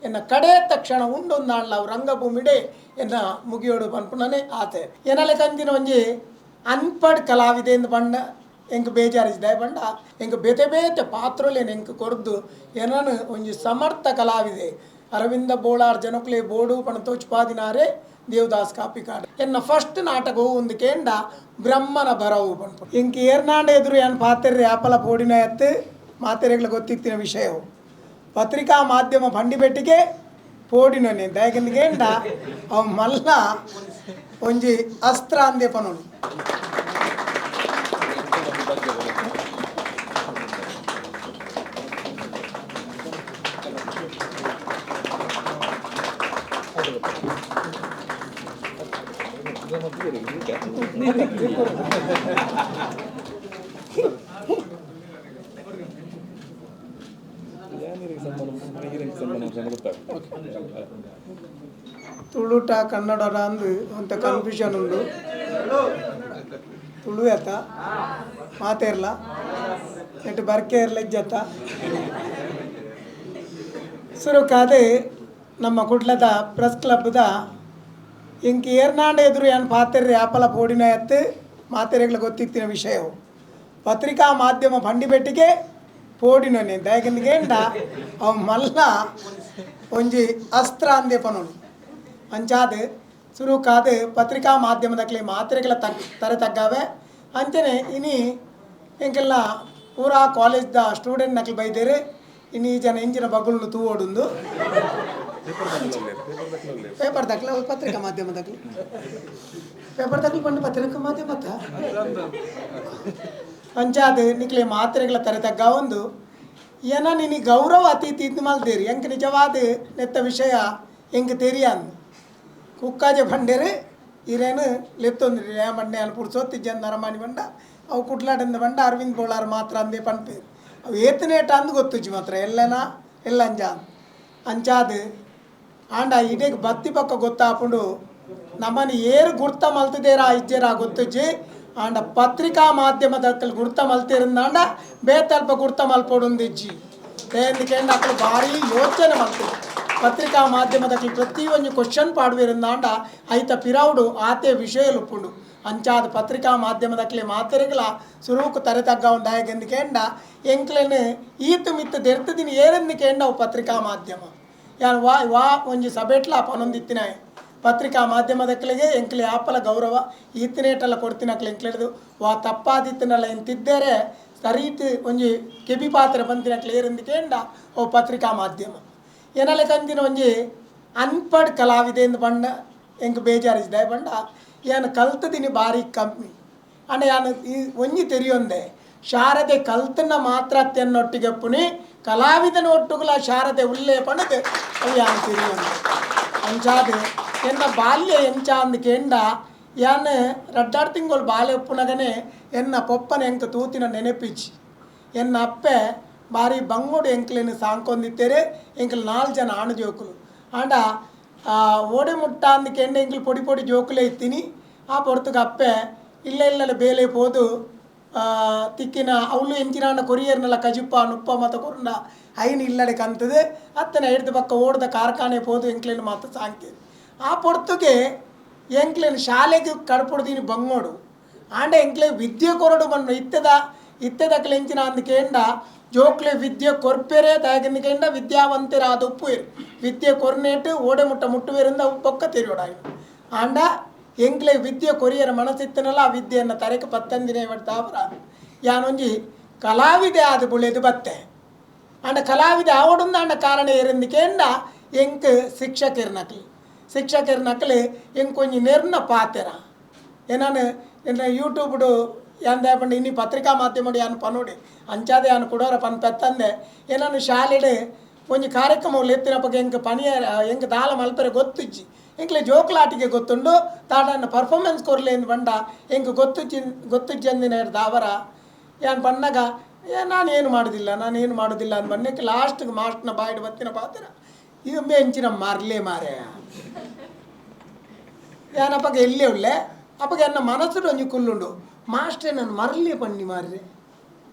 ಎನ್ನ ಕಡೆ ತಕ್ಷಣ ಉಂಡೊಂದಾಂಡ್ಲ ಅವು ರಂಗಭೂಮಿಡೆ ಎನ್ನ ಮುಗಿಯೋಡು ಪನ್ಪುನನೇ ಆತೆ. ಎನಲೆ ಕಂದಿನ ಒಂಜಿ ಅನ್ಪಡ್ ಕಲಾವಿದೆ ಎಂದು ಪಂಡ ಎಂಕ್ ಬೇಜಾರಿಸಿದೆ ಪಂಡ ಎಂಕ್ ಬೇತೆ ಬೇತೆ ಪಾತ್ರೊಲೇನು ಎಂಕ್ ಕೊರ್ದು ಎನನು ಒಂಜಿ ಸಮರ್ಥ ಕಲಾವಿದೆ ಅರವಿಂದ ಬೋಳಾರ್ ಜನಕ್ಲೆ ಬೋಡು ಪಣ ತೋಚ್ಪಾದಿನಾರೆ ದೇವದಾಸ್ ಕಾಪಿಕಾಡ್. ಎನ್ನ ಫಸ್ಟ್ ನಾಟಕ ಒಂದು ಕೇಂಡ ಬ್ರಹ್ಮನ ಬರವು ಪನ್ಪು. ಎಂಕ್ ಏರ್ನಾಂಡ ಎದುರು ಏನ್ ಪಾತೆರ್ರೆ ಆಪಲ ಪೋಡಿನ ಎತ್ತು ಮಾತೆರೆಗ್ಲ ಗೊತ್ತಿತ್ತಿನ ವಿಷಯವು ಪತ್ರಿಕಾ ಮಾಧ್ಯಮ ಬಂಡಿಪೆಟ್ಟಿಗೆ ಪೋಡಿನನೆ ದಯಕಂದು ಕೇಂಡ ಅವು ಮಲ್ಲ ಒಂಜಿ ಅಸ್ತ್ರ ಅಂದೆ ಪನೋಡು. ತುಳುಟ ಕನ್ನಡ ಅಂದು ಅಂತ ಕನ್ಫ್ಯೂಷನ್ ಉಂಡು. ತುಳು ಆತ ಮಾತೇರ್ಲ ನೆಟ್ಟು ಬರ್ಕೆ ಇರ್ಲ ಇಜ್ಜತ್ತ ಸುರುಕಾದೆ ನಮ್ಮ ಕುಡ್ಲದ ಪ್ರೆಸ್ ಕ್ಲಬ್ದ ಇಂಕ್ ಏರ್ನಾಂಡ ಎದುರು ಏನ್ ಪಾತೆರ್ರೆ ಆಪಲ ಪೋಡಿನ ಎತ್ತು ಮಾತೆರೆಗ್ಲ ಗೊತ್ತಿತ್ತಿನ ವಿಷಯವು ಪತ್ರಿಕಾ ಮಾಧ್ಯಮ ಬಂಡಿಪೆಟ್ಟಿಗೆ ಪೋಡಿನನೆ ದಯಕಂದು ಕೇಂಡ ಅವು ಮಲ್ಲ ಒಂಜಿ ಅಸ್ತ್ರ ಅಂದೆ ಪನೋಡು. ಅಂಚಾದ ಸುರುಕಾದ ಪತ್ರಿಕಾ ಮಾಧ್ಯಮದಕ್ಲೆ ಮಾತ್ರೆಗಳ ತರೆ ತಗ್ಗಾವೆ. ಅಂಚನೆ ಇನಿ ಎಂಕೆಲ್ಲ ಪೂರಾ ಕಾಲೇಜ್ದ ಸ್ಟೂಡೆಂಟ್ ನಕ್ಲು ಬೈದೇರು ಇನಿ ಈ ಜನ ಇಂಚಿನ ಬಗ್ಗುలను ತೂವೋಡುಂದು ಪೇಪರ್ ದಾಖಲೆ ಪತ್ರಿಕಾ ಮಾಧ್ಯಮ ದಾಖಲೆ ಪೇಪರ್ ದಾಖಲೆ ಪಂಡು ಪತ್ರಿಕಾ ಮಾಧ್ಯಮ ಅಂಚಾದ ನಿಕ್ಲೆ ಮಾತ್ರೆಗಳ ತರೆ ತಗ್ಗ ಒಂದು ಏನ ನಿನಿ ಗೌರವ ಅತಿಥಿ ಇದು ಮಲ್ತೇರಿ ಎಂಕ್ ನಿಜವಾದ ನೆತ್ತ ವಿಷಯ ಎಂಕ್ ತೆರಿಯಂದು ಕುಕ್ಕಾಜೆ ಬಂಡೇರು ಇರೇನು ಲೆತ್ತೊಂದು ಯಾ ಬಂಡೆ ಅಲ್ಲಿ ಪುಡ್ಸೊತ್ತಿಜ್ಜಂದು ನರಮಾನಿ ಬಂಡ ಅವು ಕುಟ್ಲಾಟಂದ ಬಂಡ ಅರವಿಂದ್ ಬೋಳಾರ್ ಮಾತ್ರ ಅಂದೇ ಪನ್ಪೇರು ಅವು ಏತನೇಟ ಅಂದು ಗೊತ್ತುಜ್ಜಿ ಮಾತ್ರ ಎಲ್ಲನ ಎಲ್ಲ ಅಂಜ ಅಂಚಾದ ಆಂಡ ಇಡೀ ಬತ್ತಿ ಪಕ್ಕ ಗೊತ್ತಾಪುಂಡು ನಮ್ಮని ಏರು ಗುರ್ತ ಮಲ್ತದೇರಾ ಇಜ್ಜೇರಾ ಗೊತ್ತುಜ್ಜಿ. ಆಂಡ ಪತ್ರಿಕಾ ಮಾಧ್ಯಮದ ಗುರ್ತ ಮಲ್ತಿರಂದಾಂಡ ಬೇತಲ್ಪ ಗುರ್ತ ಮಲ್ಪೊಡುಂದಿಜ್ಜಿ ఎందుకంటే ಅక్కడ ಭಾರಿ ಯೋಚನೆ ಮಲ್ತದೆ. ಪತ್ರಿಕಾ ಮಾಧ್ಯಮದ ಪ್ರತಿಯೊಂದು ಕ್ವಶನ್ ಪಾಡುವಿರಂದಾಂಡ ಐತ ಪಿರೌಡು ಆತೆ ವಿಷಯ ಲುಪ್ಪುಂಡು. ಅಂಚಾದ ಪತ್ರಿಕಾ ಮಾಧ್ಯಮದಕ್ಲೆ ಮಾತೆರೆಗಳ ಸುರುಕು ತರೆ ತಗ್ಗ ಉಂಡಾಯಗೆಂದು ಎಂಕ್ಲೆನ್ ಈತು ಮಿತ್ತು ದೆರ್ತದಿನ ಏರೆಂದು ಕೇಂಡ ಅವು ಪತ್ರಿಕಾ ಮಾಧ್ಯಮ ಯಾನ್ ವಾ ವಾ ಒಂಜಿ ಸಭೆಟ್ಲ ಪನೊಂದಿತ್ತಿನ ಪತ್ರಿಕಾ ಮಾಧ್ಯಮದಕ್ಲೆಗೆ ಎಂಕ್ಲೆ ಆಪಲ ಗೌರವ ಈತನೇಟಲ್ಲ ಕೊಡ್ತಿನಕ್ಲೆ ಎಂಕ್ಲೆಡ್ದು ವಾ ತಪ್ಪಾದಿತ್ತಿನಲ್ಲ ಎಂತಿದ್ದೇರೆ ಸರೀತ್ ಒಂಜಿ ಕೆಬಿ ಪಾತ್ರ ಬಂದಿನಕ್ಲೆ ಏರೆಂದು ಕೇಂಡ ಓ ಪತ್ರಿಕಾ ಮಾಧ್ಯಮ. ಎನಲೆ ಕಂದಿನ ಒಂಜಿ ಅನ್ಪಡ್ ಕಲಾವಿದೆ ಎಂದು ಪಂಡ ಎಂಕ್ ಬೇಜಾರಿಸಿದೆ ಪಂಡ ಯಾನ್ ಕಲ್ತದಿನಿ ಭಾರಿ ಕಮ್ಮಿ ಅಂಡ ಯಾನ್ ಈ ಒಂಜಿ ತೆರಿಯೊಂದೆ ಶಾರದೆ ಕಲ್ತನ ಮಾತ್ರ ತೆನ್ನೊಟ್ಟಿಗೆ ಪುನಿ ಕಲಾವಿದನ ಒಟ್ಟುಗುಲ ಶಾರದೆ ಉಲ್ಲೇ ಪಂಡದು ಅವು ಯಾನ್ ತೆರಿಯೊಂದೆ. ಅಂಚಾದ ಎನ್ನ ಬಾಲ್ಯ ಎಂಚ ಅಂದ್ ಕೇಂಡ ಯಾನ್ ರಡ್ಡಾಡ್ ತಿಂಗಳು ಬಾಲ್ಯ ಉಪ್ಪುನಗನೆ ಎನ್ನ ಪೊಪ್ಪನ ಎಂಕ್ ತೂತಿನ ನೆನಪಿಚ್ಚಿ. ಎನ್ನ ಅಪ್ಪೆ ಭಾರಿ ಬಂಗೋಡು ಎಂಕ್ಲೇನು ಸಾಂಕೊಂದಿತ್ತೇರೆ ಎಂಕ್ಲು 4 ಜನ ಆಣು ಜೋಕುಲು ಆಂಡ ಓಡೆ ಮುಟ್ಟ ಅಂದ್ ಕೆಂಡ ಎಂಕ್ಲು ಪೊಡಿ ಪೊಡಿ ಜೋಕುಲೇ ಇತ್ತೀನಿ. ಆ ಪೊರ್ತುಗೆ ಅಪ್ಪೆ ಇಲ್ಲ ಇಲ್ಲ ಬೇಲೆ ಪೋದು ತಿಕ್ಕಿನ ಅವಳು ಎಂಚಿನಾಂಡ ಕೊರಿಯರ್ನೆಲ್ಲ ಕಜಿಪ್ಪ ನುಪ್ಪ ಮತ ಕೊರಂಡ ಐನ್ ಇಲ್ಲಡೆ ಕಂತದೆ ಅತ್ತನ ಹಿಡ್ದು ಪಕ್ಕ ಓಡ್ದ ಕಾರ್ಖಾನೆ ಪೋದು ಎಂಕ್ಲೇನು ಮಾತ ಸಾಂಕೇದು. ಆ ಪೊರ್ತುಗೆ ಎಂಕ್ಲೇನು ಶಾಲೆಗೆ ಕಡ್ಪೊಡ್ದೀನಿ ಬಂಗೋಡು ಆಂಡ ಎಂಕ್ಲೆ ವಿದ್ಯೆ ಕೊರಡು ಬಣ್ಣ ಇತ್ತದ ಇತ್ತದಕ್ಲೆ ಎಂಚಿನ ಅಂದ್ ಕೇಂಡ ಜೋಕ್ಲೆ ವಿದ್ಯೆ ಕೊರ್ಪೆರೆ ದಾಯಕಂದು ಕೇಂಡ ವಿದ್ಯಾವಂತರಾದ ಉಪ್ಪುವೇರು ವಿದ್ಯೆ ಕೊರ್ನೇಟು ಓಡೆ ಮುಟ್ಟ ಮುಟ್ಟುವೇರಿಂದ ಬೊಕ್ಕ ತೆರಿಯೋಡಾಯಿ ಆಂಡ ಎಂಕ್ಲೆ ವಿದ್ಯೆ ಕೊರಿಯರ ಮನಸ್ಸಿತ್ತನಲ್ಲ ಆ ವಿದ್ಯೆಯನ್ನು ತರೆಗೆ ಪತ್ತಂದಿನೇ ತಾವರ ಯಾನೊಂಜಿ ಕಲಾವಿದೆ ಆದ ಬುಳೆದು ಬತ್ತೆ. ಆಂಡ ಕಲಾವಿದೆ ಆವಡುಂದಾಂಡ ಕಾರಣ ಏರೆಂದು ಕೇಂಡ ಎಂಕ್ ಶಿಕ್ಷಕರ ನಕಲಿ ಶಿಕ್ಷಕರ ನಕಲಿ ಎಂಕೊಂಜಿ ನೆರ್ನ ಪಾತೆರ ಏನಾನು ಎನ್ನ ಯೂಟ್ಯೂಬ್ಡು ಯಾಂದ ಪಂಡ ಇನ್ನಿ ಪತ್ರಿಕಾ ಮಾಧ್ಯಮ ಯಾನ್ ಪನೋಡಿ ಅಂಚಾದೆ ಯಾನ್ ಕುಡೋರ ಪನ್ ಪೆತ್ತಂದೆ ಏನಾನು ಶಾಲೆಡ್ ಒಂಜಿ ಕಾರ್ಯಕ್ರಮ ಎತ್ತಿನಪ್ಪಗೆ ಎಂಕ್ ಪನಿಯ ಎಂಕ್ ದಾಲ ಮಲ್ಪೆರೆ ಗೊತ್ತಿಜ್ಜಿ ಎಂಕ್ಲೆ ಜೋಕ್ಲಾಟಿಗೆ ಗೊತ್ತುಂಡು ತಾಡನ್ನ ಪರ್ಫಾರ್ಮೆನ್ಸ್ ಕೊರ್ಲೆ ಬಂಡ ಎಂಕ್ ಗೊತ್ತುಜ್ಜಿ ಗೊತ್ತುಜ್ಜಂದಿನ ದಾವರ ಯಾನ್ ಪನ್ನಗ ನಾನೇನು ಮಾಡೋದಿಲ್ಲ ನಾನೇನು ಮಾಡೋದಿಲ್ಲ ಅಂದ್ ಬನ್ನಕ್ಕೆ ಲಾಸ್ಟ್ಗೆ ಮಾಸ್ಟ್ನ ಬಾಯಿಡ್ ಬತ್ತಿನ ಪಾತ್ರ ಇದು ಎಂಚಿನ ಮಾರ್ಲೇ ಮಾರೆ ಯಾನಪ್ಪಗೆ ಎಲ್ಲೇ ಉಳ್ಳೆ ಅಪ್ಪಗೆ ಎನ್ನ ಮನಸ್ಸು ಒಂಜಿ ಕುಲ್ಲುಂಡು ಮಾಸ್ಟ್ರೆ ನಾನು ಮರಲಿ ಪನ್ನಿ ಮಾರ್ರೆ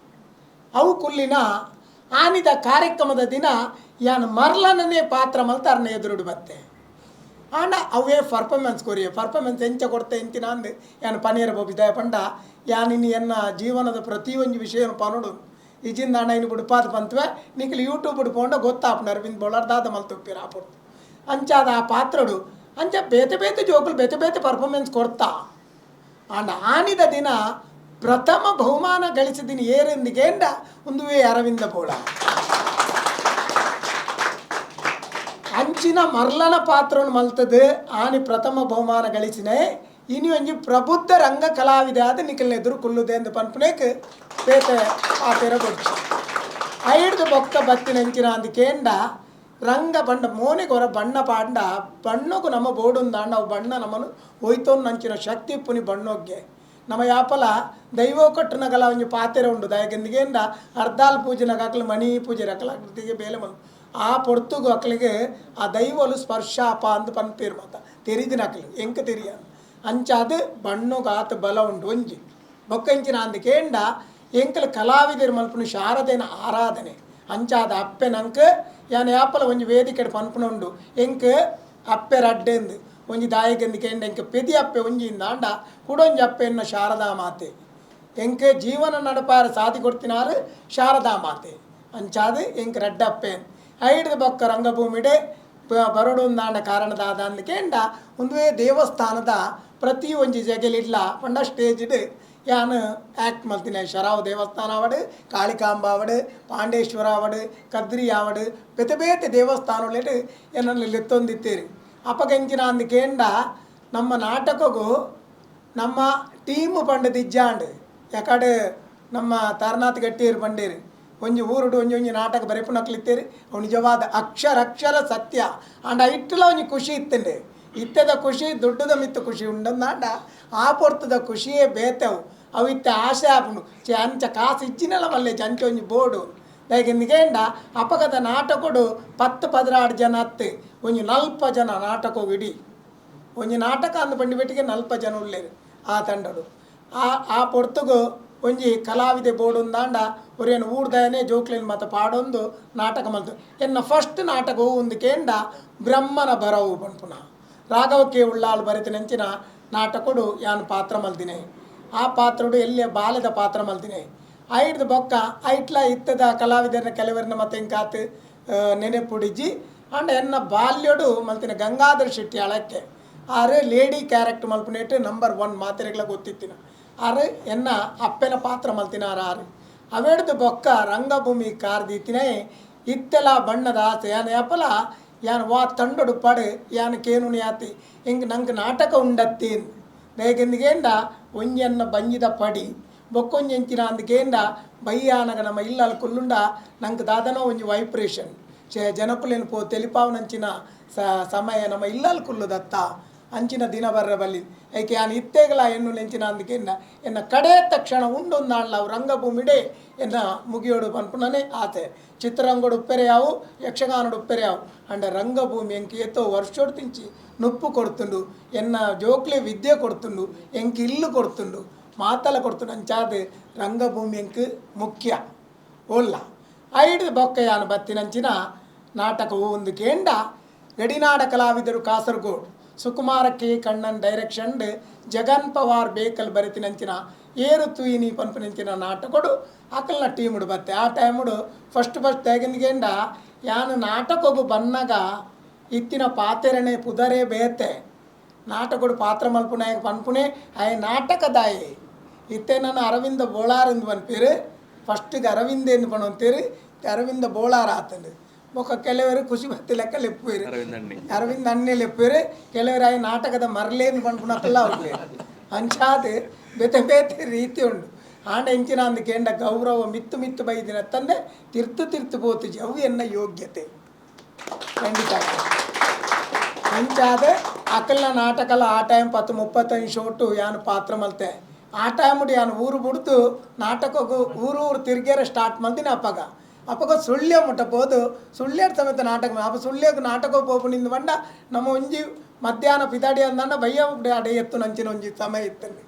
ಅವು ಕುಲ್ಲಿನ ಆನಿದ ಕಾರ್ಯಕ್ರಮದ ದಿನ ಯಾನ್ ಮರ್ಲನನೇ ಪಾತ್ರ ಮಲ್ತಾರನ ಎದುರುಡು ಬತ್ತೆ. ಆಂಡ ಅವೇ ಪರ್ಫಾರ್ಮೆನ್ಸ್ ಕೊರಿಯೆ ಪರ್ಫಾರ್ಮೆನ್ಸ್ ಎಂಚ ಕೊಡ್ತೆ ಎಂಚಿನ ಅಂದು ಯಾನ್ ಪನೀರ ಬೋಪಿದಾಯ ಪಂಡ ಯಾನ್ ಇನ್ನು ಎನ್ನ ಜೀವನದ ಪ್ರತಿಯೊಂಜಿ ವಿಷಯನು ಪನೋಡು ಇಜಿಂದ ಅಣ್ಣ ಇನ್ನು ಬುಡುಪಾದ ಪಂತುವೆ ನಿಕ್ಲು ಯೂಟ್ಯೂಬ್ ಪೋಂಡ ಗೊತ್ತಾಪುಂಡು ಅರವಿಂದ್ ಬೋಳಾರ್ ದಾದ ಮಲ್ತುಪ್ಪಿರ ಆ ಪೊರ್ತು. ಅಂಚಾದ ಆ ಪಾತ್ರಡು ಅಂಚ ಬೇತೆ ಬೇತೆ ಜೋಕುಲು ಬೇತೆ ಬೇತೆ ಪರ್ಫಾರ್ಮೆನ್ಸ್ ಕೊಡ್ತಾ. ಆಂಡ ಆನಿದ ದಿನ ಪ್ರಥಮ ಬಹುಮಾನ ಗಳಿಸಿದಿನ ಏರೆಂದಿಗೇಂಡ ಒಂದುವೇ ಅರವಿಂದ ಬೋಳ. ಅಂಚಿನ ಮರ್ಲನ ಪಾತ್ರವನ್ನು ಮಲ್ತದೆ ಆನಿ ಪ್ರಥಮ ಬಹುಮಾನ ಗಳಿಸಿನೇ ಇನಿ ಒಂಜಿ ಪ್ರಬುದ್ಧ ರಂಗ ಕಲಾವಿದ ಆದ ನಿಖಲ್ನ ಎದುರು ಕುಲ್ಲುದೆ ಎಂದು ಪನ್ಪುನೇಕ್ ಬೇತೆ ಪಾತೆರ ಕೊಡ್ಚು. ಐಡ್ದು ಬೊಕ್ಕ ಬತ್ತಿನ ಅಂಚಿನ ಅಂದಕೇಂಡ ರಂಗ ಬಣ್ಣ ಮೋನೆಗೊರ ಬಣ್ಣ ಪಾಂಡ ಬಣ್ಣಗೂ ನಮ್ಮ ಬೋಡುಂದಾಂಡ ಅವು ಬಣ್ಣ ನಮ್ಮನ್ನು ಹೋಯ್ತೋನ್ ನಂಚಿನ ಶಕ್ತಿ ಪುನಿ ಬಣ್ಣೊಗ್ಗೆ ನಮ್ಮ ಯಾಪಲ ದೈವ ಕಟ್ಟುನಗಲ ಒಂಜಿ ಪಾತೆರ ಉಂಡು ದಯಗೆಂದಿಗೇಂಡ ಅರ್ಧಾಲ್ ಪೂಜೆನಾಗ ಅಕ್ಲು ಮಣಿ ಪೂಜೆ ರಕಲಾಕೃತಿಗೆ ಬೇಲೆ ಮಲ್ ಆ ಪೊರ್ತುಗು ಅಕ್ಲಿಗೆ ಆ ದೈವಲು ಸ್ಪರ್ಶಾಪ ಅಂದ್ ಪನ್ಪೇರು ಮಾತ ತೆರಿದಿನ ಅಕ್ಲು ಎಂಕ ತೆರಿಯ ಅಂಚಾದ ಬಣ್ಣಗೆ ಆತ ಬಲ ಉಂಡು ಒಂಜಿ ಬೊಕ್ಕಂಚಿನ ಅಂದಕೇಂಡ ಎಂಕಲ ಕಲಾವಿದರು ಮಲ್ಪುನು ಶಾರದೆನ ಆರಾಧನೆ ಅಂಚಾದ ಅಪ್ಪೆ ನಂಕ ಯಾನ್ ಯಾಪಲ ಒಂಜಿ ವೇದಿಕೆ ಪನ್ಪುನ ಉಂಡು ಎಂಕ್ ಅಪ್ಪೆ ರಡ್ಡೆಂದು ಒಂಜಿ ದಾಯಕೆಂದು ಕೇಂಡ ಎಂಕ್ ಪೆದಿ ಅಪ್ಪೆ ಒಂಜಿ ಇಂದಾಂಡ ಕುಡೊಂಜಿ ಅಪ್ಪೆ ಎನ್ನ ಶಾರದಾ ಮಾತೆ ಎಂಕ್ ಜೀವನ ನಡಪಾರ ಸಾದಿ ಕೊಡ್ತಿನಾರು ಶಾರದಾ ಮಾತೆ ಅಂಚಾದ ಎಂಕ್ ರಡ್ಡಪ್ಪೆ. ಐಡ್ದ ಬೊಕ್ಕ ರಂಗಭೂಮಿಡೆ ಬರೋಡೊಂದಾಂಡ ಕಾರಣದಾದ ಅಂದಕೇಂಡ ಒಂದುವೇ ದೇವಸ್ಥಾನದ ಪ್ರತಿ ಒಂಜಿ ಜಗಲಿಡ್ಲ ಪಂಡ ಸ್ಟೇಜ್ಡ್ ಯಾನ್ ಆ್ಯಕ್ಟ್ ಮಲ್ತಿನ ಶರಾವ್ ದೇವಸ್ಥಾನ ಆವಡ್, ಕಾಳಿಕಾಂಬ ಆವಡ್, ಪಾಂಡೇಶ್ವರ ಆವಡ್, ಕದ್ರಿ ಆವಡ್, ಬೇತೆ ಬೇತೆ ದೇವಸ್ಥಾನೊಲೆಡ್ ಎನ್ನನ್ನು ಲೆತ್ತೊಂದಿತ್ತೇರಿ. ಅಪಗೆಂಚಿನ ಅಂದಕೇಂಡ ನಮ್ಮ ನಾಟಕಗೂ ನಮ್ಮ ಟೀಮ್ ಪಂಡದಿಜ್ಜಾಂಡ್ ಯಾಕಡೆ ನಮ್ಮ ತಾರನಾಥ್ ಗಟ್ಟಿಯರು ಪಂಡೇರಿ ಒಂಜಿ ಊರುಡು ಒಂಜಿ ಒಂಜಿ ನಾಟಕ ಬರೆಪುನಕ್ಲಿತ್ತೇರಿ ಅವು ನಿಜವಾದ ಅಕ್ಷರ ಅಕ್ಷರ ಸತ್ಯ. ಆಂಡ ಇಟ್ಟಲ ಒಂಜಿ ಖುಷಿ ಇತ್ತಂಡೆ ಇತ್ತದ ಖುಷಿ ದುಡ್ಡುದ ಮಿತ್ತ ಖುಷಿ ಉಂಡಂದಾಂಡ ಆ ಪೊರ್ತದ ಖುಷಿಯೇ ಬೇತೆವು ಅವು ಇತ್ತೆ ಆಸೆ ಆಪುಂಡು ಚೆ ಅಂಚ ಕಾಸು ಇಜ್ಜಿನಲ ಮಲ್ಲೆ ಅಂಚ ಒಂಜಿ ಬೋಡು ದಾಯೆಗೆಂದಿಗೇಂಡ ಅಪಗದ ನಾಟಕೊಡು 10 16 ಜನ ಅತ್ತೆ ಒಂಜಿ 40 ಜನ ನಾಟಕ ಇಡೀ ಒಂಜಿ ನಾಟಕ ಅಂದು ಬಂಡಿ ಬೆಟ್ಟಿಗೆ 40 ಜನ ಉಳ್ಳೇರು ಆ ತಂಡಡು. ಆ ಆ ಪೊರ್ತುಗು ಒಂಜಿ ಕಲಾವಿದೆ ಬೋಡುಂದಾಂಡ ಒರೇನು ಊರ್ದಯನೇ ಜೋಕ್ಲಿನ ಮತ ಪಾಡೊಂದು ನಾಟಕ ಮಲ್ತು. ಎನ್ನ ಫಸ್ಟ್ ನಾಟಕ ಒಂದು ಕೇಂಡ ಬ್ರಹ್ಮನ ಬರವು ಪನ್ಪುನ ರಾಘವ ಕೆ ಉಳ್ಳಾಲ್ ಬರೆತಿನಂಚಿನ ನಾಟಕೊಡು ಯಾನ್ ಪಾತ್ರ ಮಲ್ದಿನೆ. ಆ ಪಾತ್ರಡು ಎಲ್ಲಿಯ ಬಾಲ್ಯದ ಪಾತ್ರ ಮಲ್ದಿನೆ. ಐಡ್ದು ಬೊಕ್ಕ ಐಟ್ಲ ಇತ್ತದ ಕಲಾವಿದರನ್ನ ಕೆಲವರನ್ನ ಮತ್ತೆ ಇಂಕಾತು ನೆನೆಪುಡಿಜಿ. ಆಂಡ ಎನ್ನ ಬಾಲ್ಯಡು ಮಲ್ತಿನ ಗಂಗಾಧರ ಶೆಟ್ಟಿ ಅಳಕ್ಕೆ ಆರು ಲೇಡಿ ಕ್ಯಾರೆಕ್ಟರ್ ಮಲ್ಪುನೇಟ್ ನಂಬರ್ 1 ಮಾತೆರೆಗ್ಲ ಗೊತ್ತಿತ್ತಿನ ಆರು ಎನ್ನ ಅಪ್ಪೆನ ಪಾತ್ರ ಮಲ್ತಿನಾರ ಆರು. ಅವೆಡ್ದು ಬೊಕ್ಕ ರಂಗಭೂಮಿ ಕಾರ್ದಿತ್ತಿನೇ ಇತ್ತೆಲ ಬಣ್ಣದ ಆಸೆ ಯಾನ್ ಯಾಪಲ ಯಾನ್ ವಾ ತಂಡೊಡು ಪಡು ಯಾನ್ ಕೇನುನಿ ಆತಿ ಹಿಂಗೆ ನಂಗೆ ನಾಟಕ ಉಂಡತ್ತೀನ್ ದಾಯೆಗೆಂದಿಗೇಂಡ ಒಂಜನ್ನ ಬಂಜಿದ ಪಡಿ ಬೊಕ್ಕೊಂಜಿ ಎಂಚಿನ ಅಂದಕೇಂಡ ಬಯ್ಯಾನಗ ನಮ್ಮ ಇಲ್ಲಲ್ ಕುಲ್ಲುಂಡ ನಂಗೆ ದಾದನೋ ಒಂಜಿ ವೈಬ್ರೇಷನ್ ಚೆ ಜನಕುಲೇನು ಪೋ ತೆಲಿಪಾವನಂಚಿನ ಸಮಯ ನಮ್ಮ ಇಲ್ಲಲ್ ಕುಲ್ಲುದತ್ತ ಅಂಚಿನ ದಿನ ಬರ್ರ ಬಲ್ಲಿ ಏಕೆ ಯಾನ್ ಇತ್ತೆಗಲ ಎನ್ನು ನೆಂಚಿನ ಅಂದಕೇಂಡ ಎನ್ನ ಕಡೆ ತಕ್ಷಣ ಉಂಡೊಂದಾಂಡ್ಲ ಅವು ರಂಗಭೂಮಿಡೆ ಎನ್ನ ಮುಗಿಯೋಡು ಪನ್ಪುನನೇ ಆತೆ. ಚಿತ್ರರಂಗಡು ಉಪ್ಪೆರೆ ಯಾವು ಯಕ್ಷಗಾನಡು ಉಪ್ಪೆರೆ ಯಾವು ಅಂಡ ರಂಗಭೂಮಿ ಎಂಕ್ ಏತೋ ವರ್ಷೋಡು ತಿಂಚಿ ನುಪ್ಪು ಕೊಡ್ತುಂಡು ಎನ್ನ ಜೋಕ್ಲೆ ವಿದ್ಯೆ ಕೊಡ್ತುಂಡು ಎಂಕ್ ಇಲ್ಲು ಕೊಡ್ತುಂಡು ಮಾತಲ ಕೊಡ್ತುಂಡು ಅಂಚಾದ ರಂಗಭೂಮಿ ಎಂಕ್ ಮುಖ್ಯ ಓಲ್ಲ. ಐಡ್ದು ಬೊಕ್ಕ ಯಾನ್ ಬತ್ತಿನಂಚಿನ ನಾಟಕವು ಒಂದು ಕೇಂಡ ಗಡಿನಾಡ ಕಲಾವಿದರು ಕಾಸರಗೋಡು ಸುಕುಮಾರ ಕೆ ಕಣ್ಣನ್ ಡೈರೆಕ್ಷನ್ ಜಗನ್ ಪವಾರ್ ಬೇಕಲ್ ಬರೆತಿನಂಚಿನ ಏರು ತುಯಿನಿ ಪನ್ಪುನಂಚಿನ ನಾಟಕೊಡು ಅಕಲ್ನ ಟೀముಡು ಬತ್ತೆ. ಆ ಟೈముಡು ಫಸ್ಟ್ ಫಸ್ಟ್ ತೆಗೆಂದ್ಗೇಂಡ ಯಾನು ನಾಟಕೊಗು ಬನ್ನಗ ಇತ್ತಿನ ಪಾತೆರಣೆ ಪುದರೇ ಬೇತೆ ನಾಟಕೊಡು ಪಾತ್ರ ಮಲ್ಪುನಾಯ ಪನ್ಪುನೆ ಆಯ ನಾಟಕದಾಯೆ ಇತ್ತೆ ನಾನು ಅರವಿಂದ ಬೋಳಾರ್ ಎಂದು ಪನ್ಪೇರು ಫಸ್ಟಿಗೆ ಅರವಿಂದ ಎಂದು ಪಣಂತೀರಿ ಅರವಿಂದ ಬೋಳಾರ್ ಆತಂಡು ಬೊಕ್ಕ ಕೆಲವರು ಖುಷಿ ಬತ್ತಿ ಲೆಕ್ಕ ಲೆಪ್ಪುವೇರು ಅರವಿಂದ ಅಣ್ಣೆ ಲೆಪ್ಪುವೇರು ಕೆಲವರು ಆಯ ನಾಟಕದ ಮರಲೇನು ಪನ್ಪುನಕ್ಕಲ್ಲ ಅವ್ರು ಅಂಚಾದ ಬೇತೆ ಬೇತೆ ರೀತಿ ಉಂಡು. ಆಂಡ ಎಂಚಿನ ಅಂದಕೇಂಡ ಗೌರವ ಮಿತ್ತು ಮಿತ್ತು ಬೈದಿನ ತಂದೆ ತಿರ್ತು ತಿರ್ತು ಪೋತುಜಿ ಅವು ಎನ್ನ ಯೋಗ್ಯತೆ ಖಂಡಿತ. ಅಂಚಾದ ಅಕಲ್ನ ನಾಟಕಲ ಆ ಟೈಮ್ 10 35 ಶೋಟು ಯಾನು ಪಾತ್ರ ಮಲ್ತೆ ಆ ಟೈಮುಡು ಯಾನು ಊರು ಬುಡ್ದು ನಾಟಕಗೂ ಊರು ಊರು ತಿರ್ಗ್ಯಾರ ಸ್ಟಾರ್ಟ್ ಮಲ್ದಿನ ಅಪ್ಪಗ ಅಪ್ಪಗ ಸುಳ್ಯ ಮುಟ್ಟಬೋದು ಸುಳ್ಯದ ಸಮೇತ ನಾಟಕ ಅಪ್ಪ ಸುಳ್ಯಕ್ಕೆ ನಾಟಕ ಪೋಪುನಿಂದ ಬಂಡ ನಮ್ಮ ಒಂಜಿ ಮಧ್ಯಾಹ್ನ ಪಿದಾಡಿ ಅಂದಂಡ ಬಯ್ಯ ಅಡೆ ಎತ್ತು ನಂಚಿನ ಒಂಜಿ ಸಮಯ ಇತ್ತಂడి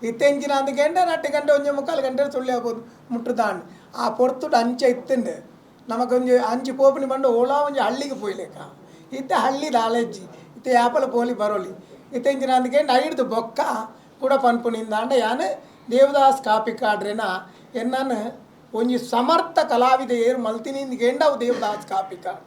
ಇತ್ತೆಂಚಿನ ಅಂದ ಗಂಟೆ 2 ಗಂಟೆ 1.75 ಗಂಟೆ ಸುಳ್ಯ ಹೋಗ್ಬೋದು ಮುಟ್ಟುದಾಂಡ್ ಆ ಪೊರ್ತುಡು ಅಂಚೆ ಇತ್ತಂಡು. ನಮಗೊಂಜಿ ಅಂಚಿ ಪೋಪಿನ ಬಂಡ ಓಲಾ ಒಂಜಿ ಹಳ್ಳಿಗೆ ಪೋಯ್ಲೇಕ ಇತ್ತೆ ಹಳ್ಳಿ ದಾಲೆಜ್ಜಿ ಇತ್ತೆ ಯಾಪಲ ಪೋಲಿ ಬರೋಲಿ ಇತ್ತೆ ಇಂಚಿನ ಅಂದಕ್ಕೆ ಐಡ್ದು ಬೊಕ್ಕ ಕೂಡ ಪನ್ಪುನಿಂದಾಂಡ ಯಾನ್ ದೇವದಾಸ್ ಕಾಪಿಕಾಡ್ರೆನ ಎನ್ನನ್ ಒಂಜಿ ಸಮರ್ಥ ಕಲಾವಿದ ಏರು ಮಲ್ತಿನಿ ಎಂಡವು ದೇವದಾಸ್ ಕಾಪಿಕಾಡ್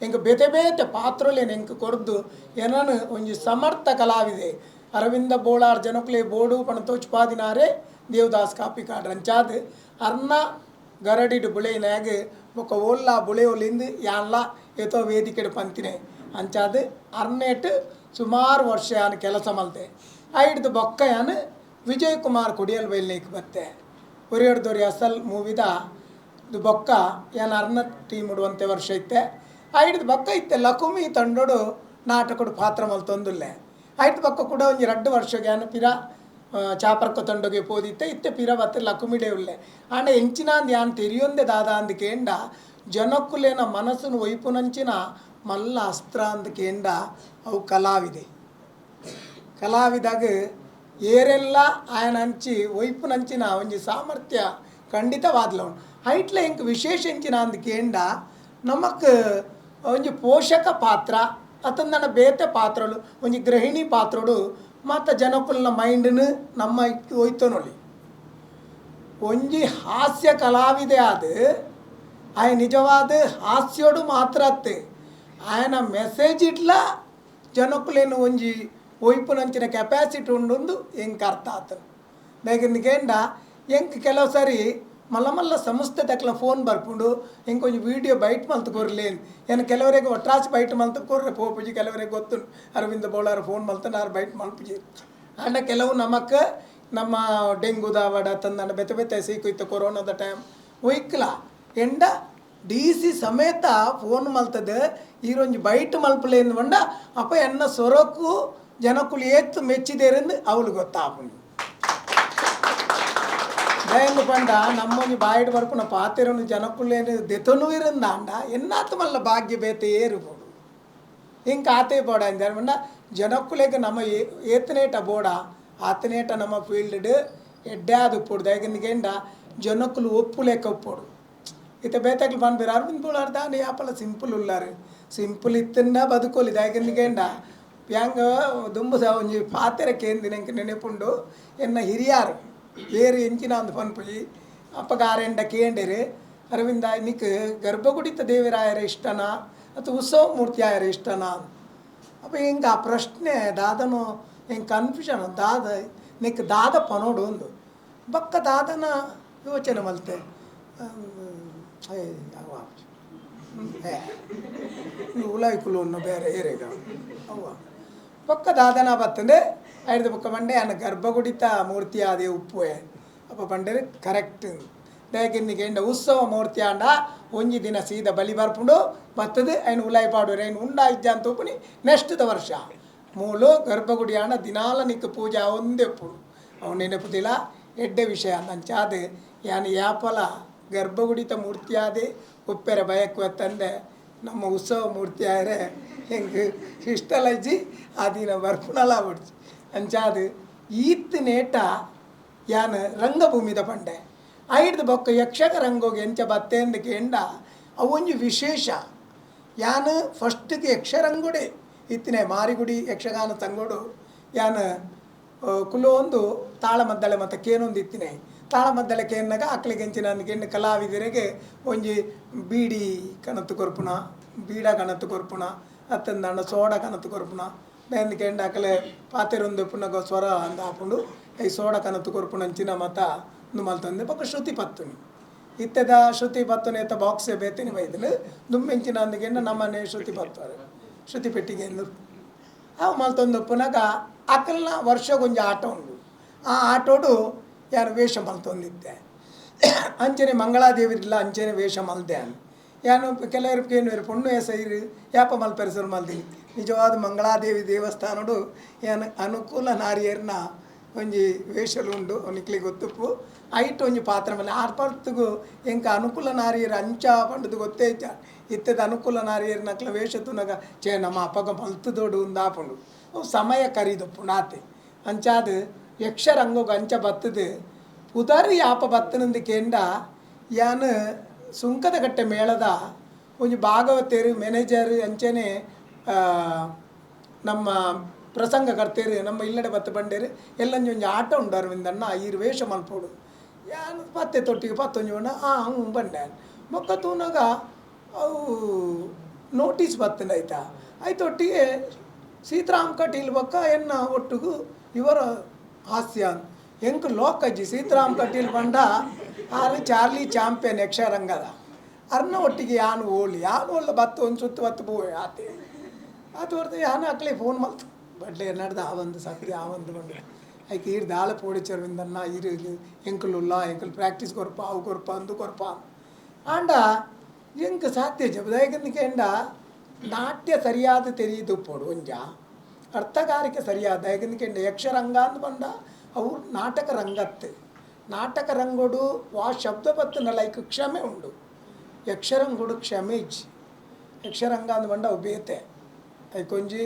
ಎಂಕ್ ಬೇತೆ ಬೇತೆ ಪಾತ್ರಲೇನು ಎಂಕ್ ಕೊರ್ದು ಎನ್ನನ್ ಒಂಜಿ ಸಮರ್ಥ ಕಲಾವಿದೆ ಅರವಿಂದ ಬೋಳಾರ್ ಜನಕ್ಲೆ ಬೋಡು ಪಣ ತೋಚ್ಪಾದಿನಾರೆ ದೇವದಾಸ್ ಕಾಪಿಕಾಡ್ರ ಅಂಚಾದ್ ಅರ್ನ ಗರಡಿಡು ಬುಳೆಯಿನಾಗ ಬೊಕ್ಕ ಓಲ್ಲ ಬುಳೆಯೊಲಿಂದು ಯಾನ್ಲ ಏತೋ ವೇದಿಕೆಡು ಪಂತಿನೆ ಅಂಚಾದ್ ಅರ್ನೇಟ್ ಸುಮಾರು ವರ್ಷ ಯಾನ್ ಕೆಲಸ ಮಲ್ತೆ ಐಡ್ದು ಬೊಕ್ಕ ಯಾನ್ ವಿಜಯ್ ಕುಮಾರ್ ಕೊಡಿಯಲ್ ಬೈಲ್ನೇಕ್ ಬತ್ತೆ ಒರಿಯಡ್ದೊರಿ ಅಸಲ್ ಮೂವಿದ ಇದು ಬೊಕ್ಕ ಯಾನ್ ಅರ್ನ ಟೀಮ್ ಉಡುವಂತೆ ವರ್ಷ ಇತ್ತೆ ಐಡ್ದು ಬೊಕ್ಕ ಇತ್ತೆ ಲಕುಮಿ ತಂಡೋಡು ನಾಟಕಡು ಪಾತ್ರ ಮಲ್ತೊಂದುಲ್ಲೆ ಐಡ್ದು ಬೊಕ್ಕ ಕೂಡ ಒಂಜಿ ರಡ್ಡು ವರ್ಷಗೆ ಯಾನ್ ಪಿರ ಚಾಪರ್ಕ ತಂಡೋಗೆ ಪೋದಿತ್ತೆ ಇತ್ತೆ ಪಿರ ಬತ್ತೆ ಲಕುಮಿಡೆ ಉಲ್ಲೆ ಆಂಡ ಎಂಚಿನಾಂದ್ ಯಾನ್ ತೆರಿಯೊಂದೆ ದಾದ ಅಂದ್ ಕೇಂಡ ಜನಕ್ಕುಲೇನ ಮನಸ್ಸುನು ಒಯ್ಪುನಂಚಿನ ಮಲ್ಲ ಅಸ್ತ್ರ ಅಂದ್ ಕೇಂಡ ಅವು ಕಲಾವಿದೆ ಕಲಾವಿದಾಗ ಏರೆಲ್ಲ ఆయన ಅಂಚಿ ಒಯ್ಪುನಂಚಿನ ಒಂಜಿ ಸಾಮರ್ಥ್ಯ ಖಂಡಿತವಾದ್ಲ ಉಂಡು ಐಟ್ಲ ಎಂಕ್ ವಿಶೇಷ ಎಂಚಿನ ಅಂದ್ ಕೇಂಡ ನಮಕ್ ಒಂಜಿ ಪೋಷಕ ಪಾತ್ರ ಅತಂದನ ಬೇತೆ ಪಾತ್ರಲು ಒಂಜಿ ಗೃಹಿಣಿ ಪಾತ್ರಡು ಮತ್ತು ಜನಕುಲ್ನ ಮೈಂಡ್ನು ನಮ್ಮ ಒಯ್ತೊನೊಲಿ ಒಂಜಿ ಹಾಸ್ಯ ಕಲಾವಿದೆ ಅದು ಆಯ ನಿಜವಾದ ಹಾಸ್ಯೋಡು ಮಾತ್ರ ಅತ್ತೆ ఆయన ಮೆಸೇಜ್ ಇಟ್ಲ ಜನಕ್ಕುಲೇನು ಒಂಜಿ ಒಯ್ಪುನಂಚಿನ ಕೆಪಾಸಿಟಿ ಉಂಡುಂದು ಎಂಕ್ ಅರ್ಥ ಆತನು ಬೇಗಂದ ಎಂಕ್ ಕೆಲವು ಸಾರಿ ಮಲ್ಲ ಮಲ್ಲ ಸಂಸ್ಥೆ ತಕ್ಕಲ ಫೋನ್ ಬರ್ಪುಂಡು ಎಂಕ್ ಒಂಜಿ ವೀಡಿಯೋ ಬೈಟ್ ಮಲ್ತು ಕೊರ್ಲೇನು ಏನು ಕೆಲವರಿಗೆ ಒಟ್ರಾಸಿ ಬೈಟ್ ಮಲ್ತು ಕೊರ್ರೆ ಪೋಪುಜಿ ಕೆಲವರಿಗೆ ಗೊತ್ತುಂಡು ಅರವಿಂದ ಬೋಳಾರ ಫೋನ್ ಮಲ್ತು ಬೈಟ್ ಮಲ್ಪುಜಿ ಆಂಡ ಕೆಲವು ನಮಕ್ ನಮ್ಮ ಡೆಂಗುದಾವಡ ತಂದಂಡ ಬೆತ್ತೆ ಬೆತ್ತೆ ಸೀಕು ಇತ್ತು ಕೊರೋನಾದ ಟೈಮ್ ಒಯ್ಕ್ಲ ಎಂಡ ಡಿ ಸಿ ಸಮೇತ ಫೋನ್ ಮಲ್ತದೆ ಈರೊಂಜಿ ಬೈಟ್ ಮಲ್ಪಲೇಂದು ಬಂಡ ಅಪ್ಪ ಎನ್ನ ಸೊರಕು ಜನಕ್ಕುಲು ಏತ್ತು ಮೆಚ್ಚಿದೇರೆಂದು ಅವಳು ಗೊತ್ತಾಪುಂಡು ದಯಂದು ಪಂಡ ನಮ್ಮೊಂಜಿ ಬಾಯಿಡ್ ಬರ್ಪುನ ಪಾತೆರನು ಜನಕ್ಕುಲೇನು ದೆತೊನು ಇರಂದಾಂಡ ಎನ್ನಾತು ಮಲ್ಲ ಭಾಗ್ಯ ಬೇತೆ ಏರುಬೋಡು ಇಂಕ ಆತೆ ಬೋಡ ಅಂದ ಪಂಡ ಜನಕ್ಕುಲೇಗ ನಮ್ಮ ಏತನೇಟ ಬೋಡ ಆತನೇಟ ನಮ್ಮ ಫೀಲ್ಡ್ ಎಡ್ಡೆ ಉಪ್ಪುಡು ದಯಗಂದ ಜನಕ್ಕುಲು ಒಪ್ಪು ಲೆಕ್ಕ ಒಪ್ಪೋಡು ಇತ್ತ ಬೇತಾಕ್ಲು ಪನ್ಪೆರ್ ಅರವಿಂದ್ ಬೋಳಾರ್ ದಾನೆ ಯಾಪಲ ಸಿಂಪಲ್ ಉಲ್ಲಾರು ಸಿಂಪಲ್ ಇತ್ತಂಡ ಬದುಕೋಲಿ ದಯಗಂದ ಪ್ಯಾಂಗ ದುಂಬು ಸಹ ಒಂಜಿ ಪಾತೆರ ಕೇಂದಿನ ಎಂಕ್ ನೆನೆಪುಂಡು ಎನ್ನ ಹಿರಿಯಾರು ಏರು ಎಂಚಿನ ಅಂದ್ ಪನ್ಪುಜಿ ಅಪ್ಪಗಾರೆಂಡ ಕೇಂಡೆರು ಅರವಿಂದ ನಿಕ್ ಗರ್ಭಗುಡಿತ ದೇವರಾಯರ ಇಷ್ಟನಾ ಅಥವಾ ಉತ್ಸವ ಮೂರ್ತಿ ಆಯರ ಇಷ್ಟನಾ ಅಪ್ಪ ಎಂಕ್ ಆ ಪ್ರಶ್ನೆ ದಾದನು ಎಂಕ್ ಕನ್ಫ್ಯೂಷನ್ ದಾದ ನಿಕ್ ದಾದ ಪನೋಡು ಒಂದು ಬಕ್ಕ ದಾದನ ಯೋಚನೆ ಮಲ್ತೆ ಉಲಾಯ್ಕುಲು ಬೇರೆ ಏರೇಗ ಅವ್ವ ಬೊಕ್ಕ ದಾದನ ಬತ್ತಂದೆ ಐದು ಬೊಕ್ಕ ಬಂಡೆ ಅನ್ನ ಗರ್ಭಗುಡಿತ ಮೂರ್ತಿ ಆದೆ ಉಪ್ಪುವೆ ಅಪ್ಪ ಬಂಡೆರು ಕರೆಕ್ಟ್ ದಯಕಿನ್ನಿಗೆ ಎಂಡ ಉತ್ಸವ ಮೂರ್ತಿ ಆಂಡ ಒಂಜಿ ದಿನ ಸೀದಾ ಬಲಿ ಬರ್ಪುಂಡು ಬತ್ತದು ಐನು ಉಲಾಯ್ ಪಾಡುವೆರ್ ಐನು ಉಂಡ ಇಜ್ಜ ಅಂತ ಉಪ್ಪುನಿ ನೆಕ್ಸ್ಟ್ the ವರ್ಷ ಮೂಲು ಗರ್ಭಗುಡಿ ಆಂಡ ದಿನಾಲ ನಿಕ್ಕು ಪೂಜೆ ಒಂದೇ ಉಪ್ಪುಡು ಅವು ನೆನಪುದಿಲ್ಲ ಎಡ್ಡೆ ವಿಷಯ ಅಂಚಾದ ಯಾನ್ ಯಾಪಲ ಗರ್ಭಗುಡಿತ ಮೂರ್ತಿ ಆದೆ ಉಪ್ಪೆರ ಬಯಕುವ ತಂದೆ ನಮ್ಮ ಉತ್ಸವ ಮೂರ್ತಿ ಆಯರೆ ಹೆಂಗೆ ಇಷ್ಟಲಜ್ಜಿ ಆ ದಿನ ಬರ್ಪುನಲ ಬಿಡ್ಚಿ ಅಂಚಾದ ಈತ್ ನೇಟ ಯಾನ್ ರಂಗಭೂಮಿದ ಪಂಡೆ ಐಡ್ದು ಬೊಕ್ಕ ಯಕ್ಷಗ ರಂಗೋಗಿ ಎಂಚ ಬತ್ತೇಂದು ಕೇಂಡ ಅವೊಂಜಿ ವಿಶೇಷ ಯಾನ್ ಫಸ್ಟ್ಗೆ ಯಕ್ಷರಂಗುಡೆ ಇತ್ತಿನ ಮಾರಿಗುಡಿ ಯಕ್ಷಗಾನ ಸಂಗೋಡು ಯಾನ್ ಕುಲೊಂದು ತಾಳಮದ್ದಳೆ ಮತ್ತು ಕೇನೊಂದು ಇತ್ತಿನ ತಾಳಮದ್ದಳೆ ಕೇನ್ನಾಗ ಅಕ್ಲಿಗೆ ಎಂಚಿನ ಕೆಂಡು ಕಲಾವಿದರಿಗೆ ಒಂಜಿ ಬೀಡಿ ಕಣತ್ತು ಕೊರ್ಪುಣ ಬೀಡ ಕಣತ್ತು ಕೊರ್ಪುಣ ಅತ್ತಂದಾಂಡ ಸೋಡ ಕಣತ್ತು ಕೊರ್ಪುಣ ಬೇಂದು ಕೆಂಡು ಅಕಲೆ ಪಾತೆರೊಂದು ಪುನಗ ಸ್ವರ ಅಂದ ಆಪುಂಡು ಈ ಸೋಡ ಕಣತ್ತು ಕೊರ್ಪುಣ ಅಂಚಿನ ಮತ ಒಂದು ಮಲ್ತಂದೆ ಬೊಕ್ಕ ಶ್ರುತಿ ಪತ್ತುನಿ ಇತ್ತೆದ ಶ್ರುತಿ ಪತ್ತುನಿ ಎತ್ತ ಬಾಕ್ಸೆ ಬೇತಿನಿ ಬೈದನು ದುಮ್ಮೆಂಚಿನ ಅಂದಗೆಂಡ ನಮ್ಮನೆ ಶ್ರುತಿ ಪತ್ತುವರು ಶ್ರುತಿ ಪೆಟ್ಟಿಗೆ ಎಂದು ಅವು ಮಲ್ತೊಂದು ಪುನಗ ಅಕಲ್ನ ವರ್ಷಗೊಂಜಿ ಆಟ ಉಂಡು ಆ ಆಟೋಡು ಯಾರು ವೇಷ ಮಲ್ತೊಂದಿದ್ದೆ ಅಂಚನೆ ಮಂಗಳಾದೇವಿರ್ಲ ಅಂಚನೆ ವೇಷ ಮಲ್ದೆ ಯಾನು ಕೆಲವರು ಏನು ಪೊಣ್ಣು ಎಸೈರು ಯಾಪ ಮಲ್ಪೆರಸರು ಮಲ್ದಿ ನಿಜವಾದ ಮಂಗಳಾದೇವಿ ದೇವಸ್ಥಾನಡು ಏನು ಅನುಕೂಲ ನಾರಿಯರ್ನ ಒಂಜಿ ವೇಷಲು ಉಂಡು ನಿಕ್ಲಿ ಗೊತ್ತುಪ್ಪು ಐಟ್ ಒಂಜಿ ಪಾತ್ರ ಮೇಲೆ ಆರ್ಪರ್ತಗು ಎಂಕ ಅನುಕೂಲ ನಾರಿಯರ್ ಅಂಚ ಪಂಡದು ಗೊತ್ತೇ ಇಜ್ಜ ಇತ್ತದ ಅನುಕೂಲ ನಾರಿಯರ್ ನಕ್ಲ ವೇಷ ತುನಗ ಚೇ ನಮ್ಮ ಅಪ್ಪಗ ಮಲ್ತದೋಡು ಉಂದಾಪುಂಡು ಅವು ಸಮಯ ಕರಿದಪ್ಪು ನಾತೆ ಅಂಚಾದ ಯಕ್ಷರಂಗೋಗ ಅಂಚ ಬತ್ತದು ಪುದರ್ ಯಾಪ ಬತ್ತನಂದು ಕೇಂಡ ಯಾನ್ ಸುಂಕದಕಟ್ಟೆ ಮೇಳದ ಒಂಜಿ ಭಾಗವತೇರು ಮ್ಯಾನೇಜರ್ ಅಂಚನೆ ನಮ್ಮ ಪ್ರಸಂಗಕರ್ತೇರು ನಮ್ಮ ಇಲ್ಲಡೆ ಬತ್ತು ಬಂಡೇರು ಎಲ್ಲಂಜಿ ಒಂಜಿ ಆಟ ಉಂಡು ಅರವಿಂದಣ್ಣ ಈರು ವೇಷ ಮಲ್ಪೋಡು ಯಾನ್ ಪತ್ತೆ ತೊಟ್ಟಿಗೆ ಪತ್ತೊಂಜಿ ಬಣ್ಣ ಆ ಹ್ಞೂ ಬಂಡೆ ಬೊಕ್ಕ ತೂನಗ ಅವು ನೋಟಿಸ್ ಬತ್ತಂಡ ಆಯ್ತಾ ಆಯ್ತೊಟ್ಟಿಗೆ ಸೀತಾರಾಮ್ ಕಟೀಲ್ ಬೊಕ್ಕ ಎನ್ನ ಒಟ್ಟುಗು ಇವರ ಹಾಸ್ಯ ಎಂಕ್ ಲೋಕಜ್ಜಿ ಸೀತಾರಾಮ್ ಕಟೀಲ್ ಪಂಡ ಆರು ಚಾರ್ಲಿ ಚಾಂಪಿಯನ್ ಯಕ್ಷರಂಗದ ಅರ್ನ ಒಟ್ಟಿಗೆ ಯಾನ್ ಓಲಿ ಯಾನ್ ಓಲ್ಲ ಬತ್ತು ಒಂದು ಸುತ್ತು ಬತ್ತು ಪೋವೆ ಆತೆ ಆತು ಹೊರ್ತು ಯಾನ್ ಅಕ್ಲೆ ಫೋನ್ ಮಲ್ತು ಬಡ್ಲೆ ಎನ್ನಡ್ದ ಆ ಒಂದು ಸತ್ಯ ಆ ಒಂದು ಬಂಡೆ ಐಕ್ ಈರ್ ದಾಳ ಪೋಡಿಚರ್ವಿಂದನ್ನ ಈರು ಎಂಕುಲುಲ್ಲ ಎಂಕುಲು ಪ್ರಾಕ್ಟೀಸ್ ಕೊರ್ಪ ಅವು ಕೊರ್ಪ ಅಂದು ಕೊರ್ಪ ಆಂಡ ಎಂಕ್ ಸಾಧ್ಯ ಜಬದಾಯಕಂದ ನಾಟ್ಯ ಸರಿಯಾದ ತೆರೆಯುದು ಪೋಡು ಒಂಜ ಅರ್ಥಗಾರಿಕೆ ಸರಿಯಾದ ಯಾಕಂದ್ರೆ ಯಕ್ಷರಂಗ ಅಂದ್ ಬಂದ ಅವು ನಾಟಕ ರಂಗತ್ತೆ ನಾಟಕ ರಂಗೋಡು ವಾ ಶಬ್ದ ಬತ್ತನ ಲೈಕ್ ಕ್ಷಮೆ ಉಂಡು ಯಕ್ಷರಂಗೋಡು ಕ್ಷಮೆ ಇಜ್ಜಿ ಯಕ್ಷರಂಗ ಅಂದ್ ಬಂಡ ಅವು ಬೇತೆ ಐಕೊಂಜಿ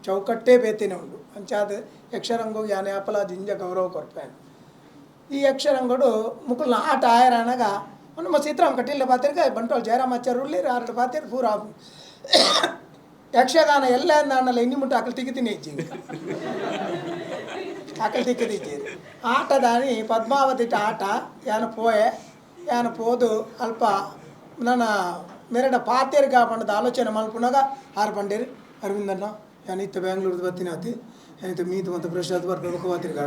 ಚೌಕಟ್ಟೇ ಬೇತೆನೆ ಉಂಡು ಅಂಚಾದ ಯಕ್ಷರಂಗೋ ಯಾನೆ ಅಪಲ ಜಿಂಜ ಗೌರವ ಕೊರ್ಪೇನು ಈ ಯಕ್ಷರಂಗೋಡು ಮುಕುಲ್ನ ಆಟ ಆಯರಾನಗ ನಮ್ಮ ಸೀತಾರಾಮ್ ಕಟೀಲ್ ಪಾತಿರ್ಗ ಬಂಟ್ವಾಳ ಜಯರಾಮಾಚಾರ್ಯ ಉಳ್ಳೀರು ಆರಡು ಪಾತಿರ್ ಪೂರ ಯಕ್ಷಗಾನ ಎಲ್ಲ ನಾನಲ್ಲ ಇನ್ನಿ ಮುಟ್ಟ ಅಕಲ್ ತಿಕ್ಕಿತೀನಿ ಇಜ್ಜಿ ಅಕಲ್ ತಿಕ್ಕಿದಿಜ್ಜಿ ಆಟದಾನಿ ಪದ್ಮಾವತಿ ಆಟ ಯಾನ ಪೋಯೆ ಯಾನ ಪೋದು ಅಲ್ಪ ನನ್ನ ಮೆರಡ ಪಾತೇರ್ಗ ಪಂಡದ ಆಲೋಚನೆ ಮಲ್ಪುನಾಗ ಆರು ಪಂಡೇರು ಅರವಿಂದಣ್ಣ ಯಾನಿತ್ತ ಬ್ಯಾಂಗ್ಳೂರ್ದು ಬತ್ತಿನ ಆತಿ ಯಾನಿತ್ತ ಮೀತು ಮತ್ತು ಬ್ರಷ್ ಅದು ಬರ್ಬೇಕು ಪಾತಿರ್ಗ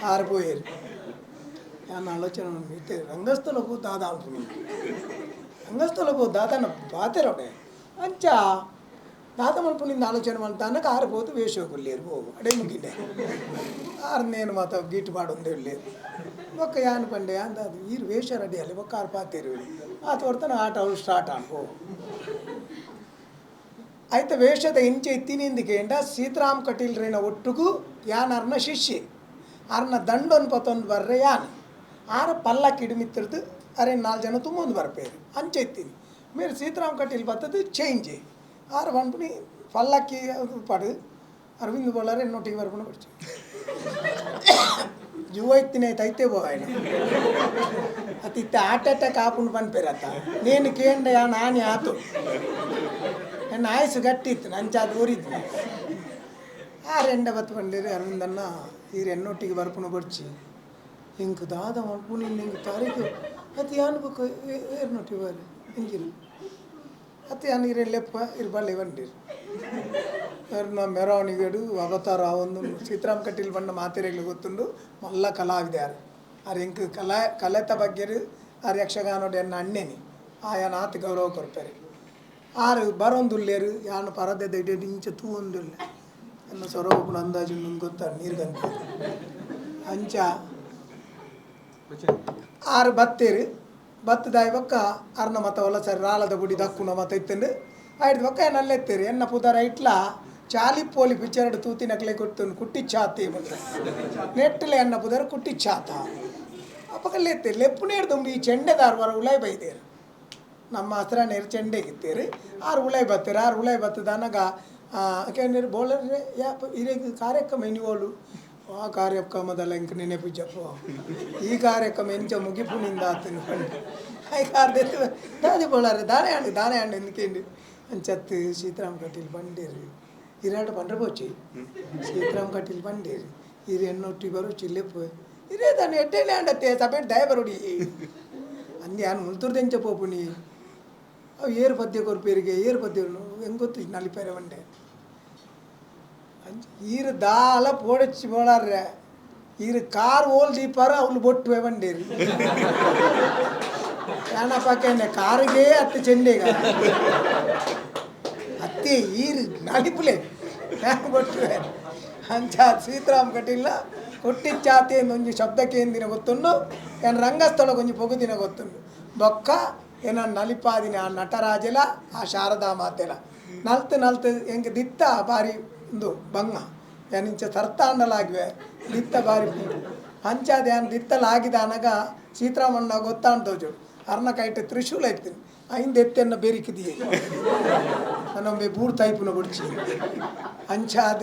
ಆರು ಪೋಯೇರು ಯಾನ ಆಲೋಚನೆ ಇತ್ತೆ ರಂಗಸ್ಥಳ ಪೋ ದಾದ ಅನ್ಪುನಿ ರಂಗಸ್ಥಳ ಪೋ ದಾದನ ಪಾತೆರೋಡೆ ಅಂಚ ದಾದ ಮಲ್ಪುನಿಂದ ಆಲೋಚನೆ ಮಲ್ತಾನಕ ಆರು ಪೋತು ವೇಷ ಕೊಲ್ಲೇರು ಹೋಗು ಅಡೆ ಮುಗಿಡೆ ಆರು ನೇನು ಮಾತ ಗೀಟ್ ಮಾಡೋಂದು ಇಲ್ಲೇರು ಬೊಕ್ಕ ಯಾನ್ ಪಂಡೆ ಅಂದ ಅದು ಈರು ವೇಷ ರೆಡಿ ಅಲ್ಲಿ ಬೊಕ್ಕ ಆರು ಪಾತೇರು ಆತ ಹೊರ್ತನ ಆಟ ಅವಳು ಸ್ಟಾರ್ಟ್ ಅನ್ಪೋ ಆಯ್ತ ವೇಷದ ಇಂಚೆ ಇತ್ತಿನಿಂದ ಸೀತಾರಾಮ್ ಕಟೀಲ್ರಿನ ಒಟ್ಟುಗು ಯಾನ್ ಅರ್ನ ಶಿಷ್ಯೆ ಅರ್ನ ದಂಡೊನ್ ಪತ್ತೊಂದು ಬರ್ರೆ ಯಾನ್ ಆರ ಪಲ್ಲಕ್ಕಿ ಇಡುಮಿತ್ತಿರ್ದು ಅರೆ ನಾಲ್ಕು ಜನ ತುಂಬೊಂದು ಬರ್ಪೇರು ಅಂಚೆ ಇತ್ತೀನಿ ಮೇರೆ ಸೀತಾರಾಮ್ ಕಟೀಲ್ ಬತ್ತದು ಚೇಂಜ್ ಆರು ಪನ್ಪುನಿ ಪಲ್ಲಕ್ಕಿ ಪಡು ಅರವಿಂದ್ ಬಳ್ಳಾರಿ ಎನ್ನೊಟ್ಟಿಗೆ ಬರ್ಕೊಂಡು ಬರ್ಚು ಜುವ ಇತ್ತಿನ ಐತೆ ಬೋಯ್ನ ಅತಿತ್ತ ಹಾರ್ಟ್ ಅಟ್ಯಾಕ್ ಆಪುಂಡು ಪನ್ಪೇರತ್ತ ನೇನು ಕೇಂಡ ಯಾ ನಾನೇ ಆತು ನನ್ನ ಆಯಸ್ಸು ಗಟ್ಟಿ ಇತ್ತು ನಂಚಾದ ಊರಿದ್ದು ಆ ರೆಂಡ ಬತ್ತು ಬಂದಿರಿ ಅರವಿಂದನ್ನ ಈ ಎನ್ನೊಟ್ಟಿಗೆ ಬರ್ಪುಣ ಬರ್ಚಿ ಇಂಕ್ ದಾದ ಮಲ್ಪುನಿ ಹಿಂಗೆ ತಾರೀಕು ಅತಿ ಅನ್ಬೇಕು ಏರ್ನೊಟ್ಟಿ ಬಾರಿ ಇಂಜಿನ ಅತಿ ಅನ್ ಲೆಪ್ಪ ಇರ್ ಬಳ್ಳಿ ಬಂದಿರಿ ನಾ ಮೆರವಣಿಗೆಡು ಅವತಾರ ಒಂದು ಸೀತಾರಾಮ್ ಕಟೀಲ್ ಬಣ್ಣ ಮಾತೆರೆಗಳು ಗೊತ್ತುಂಡು ಮಲ್ಲ ಕಲಾವಿದಾರು ಆರ್ ಎಂಕ್ ಕಲಾ ಕಲೆತ ಬಗ್ಗೆ ಆರ್ ಯಕ್ಷಗಾನೋಡು ಎನ್ನ ಅಣ್ಣೇನಿ ಆಯನ ಆತ ಗೌರವ ಕೊರ್ಪೇರು ಆರು ಬರೋಂದುಲ್ಲೇರು ಯಾನು ಪರದೆ ಇಡೀ ಇಂಚ ತೂ ಒಂದುಲ್ಲೆ ಎನ್ನ ಸೊರೊಪ್ಪುನ ಅಂದಾಜು ಗೊತ್ತಾರೆ ನೀರು ಅಂಚ ಆರು ಬತ್ತೇರು ಬತ್ತದಾಯಿ ಬೊಕ್ಕ ಅರ್ನ ಮತ ಒಲ್ಲ ಸರಿ ರಾಳದ ಬುಡಿ ದಕ್ಕುನ ಮತ ಇತ್ತಂಡು ಆಯ್ತು ಬೊಕ್ಕ ನಲ್ಲೆತ್ತೇರು ಎನ್ನ ಪುದರ ಇಟ್ಲ ಚಾಲಿ ಪೋಲಿ ಪಿಕ್ಚರ್ ತೂತಿನಕ್ಲೆ ಕೊಡ್ತು ಕುಟ್ಟಿ ಚಾತಿ ನೆಟ್ಟಲೆ ಎನ್ನ ಪುದರ ಕುಟ್ಟಿ ಚಾತ ಅಪ್ಪಕಲ್ಲೆತ್ತೇರು ಲೆಪ್ಪುನೇರು ದುಂಬಿ ಈ ಚೆಂಡೆದಾರು ವರ ಉಲಾಯ್ ಬೈದೇರು ನಮ್ಮ ಹಸ್ರನೇರು ಚೆಂಡೆಗಿತ್ತೇರು ಆರು ಉಲಾಯ್ ಬತ್ತೇರು ಆರು ಉಲಾಯ್ ಬತ್ತದ ಅನಗ ಕೇಂದ್ರ ಬೋಲರ್ ಯಾಪ ಇರೇಗ್ ಕಾರ್ಯಕ್ರಮ ಎನಿವೋಲು ಆ ಕಾರ್ಯಕ್ರಮದಲ್ಲ ಇಂಕ ನೆನಪು ಈ ಕಾರ್ಯಕ್ರಮ ಎಂಚ ಮುಗಿಪುನಿಂದ ಆತನು ಪಂಡು I ಕಾರ್ದೆತ್ತು ದಾದಿ ಬೋಳಾರೆ ದಾನೆ ಅಂಡು ದಾನೆ ಅಂಡು ఎందుకండి ಅಂಚತ್ತು ಸೀತಾರಾಮ್ ಕಟೀಲ್ ಬಂಡೇರು ಇರಾಡು ಪಂಡ್ರೆ ಪೋಚಿ ಸೀತಾರಾಮ್ ಕಟೀಲ್ ಬಂಡೇರು ಇರು ಎನ್ನೊಟ್ಟಿ ಬರೋಚಿ ಲೆಪ್ಪು ಇರೇ ತಾನು ಎಟ್ಟೆಲೆ ಅಂಡತ್ತೆ ಸಪೇಟ್ ದಯ ಬರೋಡಿ ಅಂದೆ ಯಾನು ಮುಲ್ತುರ್ದೆಂಚ ಪೋಪುನಿ ಅವು ಏರು ಪದ್ಯ ಕೊರ್ಪೇರಿಗೆ ಏರು ಪದ್ಯ ಹೆಂಗೆ ಗೊತ್ತು ನಲಿಪೇರೆ ಬಂಡೆ ಈರು ದಾಲ ಪೋಡಚ್ಚಿ ಬೋಳಾರ್ರೆ ಈರು ಕಾರ್ ಓಲ್ ದೀಪಾರ ಅವ್ಲು ಬೊಟ್ಟುವೆ ಬಂಡೇರಿ ಯಾನಪ್ಪ ಕಾರಿಗೆ ಅತ್ತೆ ಚೆಂಡೆಗ ಅತ್ತೆ ಈರು ನಲಿಪುಲೆ ಬೊಟ್ಟುವೆ ಅಂಚ ಸೀತಾರಾಮ್ ಕಟೀಲ ಕೊಟ್ಟಿಚ್ಚಾತೆ ಒಂಜಿ ಶಬ್ದಕ್ಕೆ ಎಂದಿನ ಗೊತ್ತುಂಡು ಏನ್ ರಂಗಸ್ಥಳ ಕೊಂಚ ಪೊಗುದಿನ ಗೊತ್ತುಂಡು ಬೊಕ್ಕ ಏನ ನಲಿಪಾದಿನ ಆ ನಟರಾಜೆಲ ಆ ಶಾರದಾ ಮಾತೆಲ ನಲ್ತು ನಲ್ತು ಎಂಕ್ ದಿತ್ತ ಬಾರಿ ಒಂದು ಬಂಗ ಯಾನಿಂಚ ಸರ್ತಾಂಡಲಾಗಿವೆ ದಿತ್ತ ಬಾರಿ ಅಂಚಾದ ಯಾನ್ ದಿತ್ತಲಾಗಿದ ಅನಗ ಸೀತಾರಾಮಣ್ಣ ಗೊತ್ತಾಂಟೋಜು ಅರ್ನ ಕೈಟ್ ತ್ರಿಶೂಲ ಇತ್ತೀನಿ ಐಂದ ಎತ್ತೆನ್ನ ಬೆರಿಕಿದಿಯೇ ನನ್ನೊಮ್ಮೆ ಬೂರ್ ತೈಪುನ ಬುಡ್ಚಿ ಅಂಚಾದ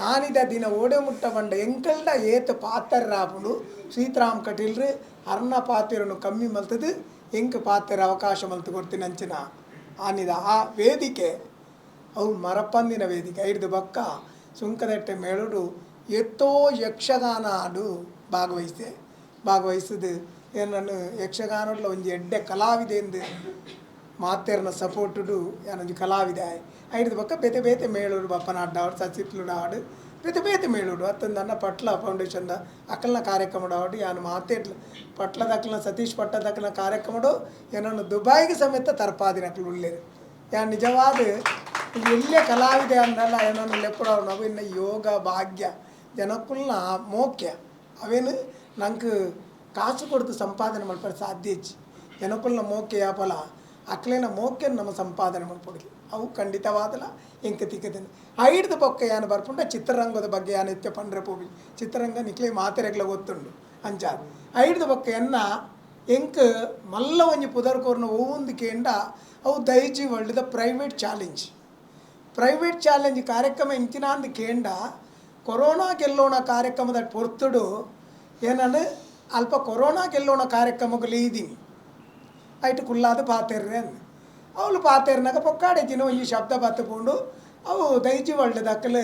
ಆನಿದ ದಿನ ಓಡೆ ಮುಟ್ಟ ಬಂಡ ಎಂಕಲ್ಡ ಏತ ಪಾತ್ರ ರಾಪುಂಡು ಸೀತಾರಾಮ್ ಕಟೀಲ್ರು ಅರ್ನ ಪಾತಿರನು ಕಮ್ಮಿ ಮಲ್ತದು ಎಂಕ್ ಪಾತೆರ ಅವಕಾಶ ಮಲ್ತು ಕೊರ್ತಿನಂಚಿನ ಆನಿದ ಆ ವೇದಿಕೆ ಅವು ಮರಪಂದಿನ ವೇದಿಕೆ. ಐಡ್ದು ಬೊಕ್ಕ ಸುಂಕದಟ್ಟೆ ಮೇಳಡು ಎತ್ತೋ ಯಕ್ಷಗಾನ ಆಡು ಭಾಗವಹಿಸಿದೆ. ಭಾಗವಹಿಸಿದು ಏನನ್ನು ಯಕ್ಷಗಾನಡ್ಲ ಒಂಜಿ ಎಡ್ಡೆ ಕಲಾವಿದೆ ಎಂದು ಮಾತೆರ್ನ ಸಪೋರ್ಟುಡು ಯಾನೊಂಜಿ ಕಲಾವಿದೆ. ಐಡ್ದು ಬೊಕ್ಕ ಬೇತೆ ಬೇತೆ ಮೇಳೂರು ಬಪ್ಪನಾಡ್ಡಾವಡ್ ಸಚಿತ್ಲುಡಾವಡ್ ಬೇತೆ ಬೇತೆ ಮೇಳೂಡು ಅತ್ತಂದನ್ನ ಪಟ್ಲ ಫೌಂಡೇಶನ್ದ ಅಕಲ್ನ ಕಾರ್ಯಕ್ರಮಡಾವಡ್ ಯಾನು ಮಾತೇಟ್ಲ ಪಟ್ಲದಕ್ಕಲ್ನ ಸತೀಶ್ ಪಟ್ಟದಕ್ಕಲ್ನ ಕಾರ್ಯಕ್ರಮಡು ಏನನ್ನು ದುಬಾಯಿಗೆ ಸಮೇತ ತರ್ಪಾದಿನಕ್ಲು ಉಳ್ಳೇರು. ಯಾನ್ ನಿಜವಾದ ಎಲ್ಲೇ ಕಲಾವಿದೆ ಅಂದಲ್ಲ ಏನನ್ನು ಲೆಪ್ಪಡವು ನಾವು ಇನ್ನು ಯೋಗ ಭಾಗ್ಯ ಜನಕ್ಕುಲ್ನ ಮೋಕ್ಯ ಅವೇನು ನಂಗೆ ಕಾಸು ಕೊಡ್ತು ಸಂಪಾದನೆ ಮಲ್ಪರೆ ಸಾಧ್ಯ ಇಜ್ಜಿ. ಜನಕ್ಕುಲ್ನ ಮೋಕ್ಯ ಯಾಪಲ ಅಕ್ಲೇನ ಮೋಕ್ಯ ನಮ್ಮ ಸಂಪಾದನೆ ಮಲ್ಪೊಡು ಅವು ಖಂಡಿತವಾದಲ ಎಂಕ ತಿಕ್ಕದನು. ಐಡ್ದು ಬೊಕ್ಕ ಯಾನು ಬರ್ಪುಂಡ ಚಿತ್ರರಂಗದ ಬಗ್ಗೆ ಯಾನು ಎತ್ತೆ ಪಂಡ್ರೆ ಪೋಬಿ ಚಿತ್ರರಂಗ ನಿಕ್ಲೆ ಮಾತೆರೆಗ್ಲ ಗೊತ್ತುಂಡು ಅಂಚ ಐಡ್ದು ಬೊಕ್ಕ ಎನ್ನ ಎಂಕ್ ಮಲ್ಲ ಒಂಜಿ ಪುದರ್ ಕೋರ್ನ ಒವ್ವೊಂದು ಕೇಂಡ ಅವು Daiji ವರ್ಲ್ಡ್ದ private challenge. Private challenge ಕಾರ್ಯಕ್ರಮ ಇಂಚಿನಾಂದು ಕೇಂಡ ಕೊರೋನಾ ಗೆಲ್ಲೋಣ ಕಾರ್ಯಕ್ರಮದ ಪೊರ್ತುಡು ಏನನ್ನು ಅಲ್ಪ ಕೊರೋನಾ ಗೆಲ್ಲೋಣ ಕಾರ್ಯಕ್ರಮಕ್ಕೆ ಲೀದೀನಿ ಐಟ್ ಕುಲ್ಲಾದ ಪಾತೆರ್ರೆ ಅಂದ್ ಅವಳು ಪಾತೆರ್ನಾಗ ಪೊಕ್ಕಾಡೆ ದಿನ ಈ ಶಬ್ದ ಬತ್ತಪೋಂಡು ಅವು ದೈಜಿ ವರ್ಲ್ಡ್ ಅಕ್ಕಲು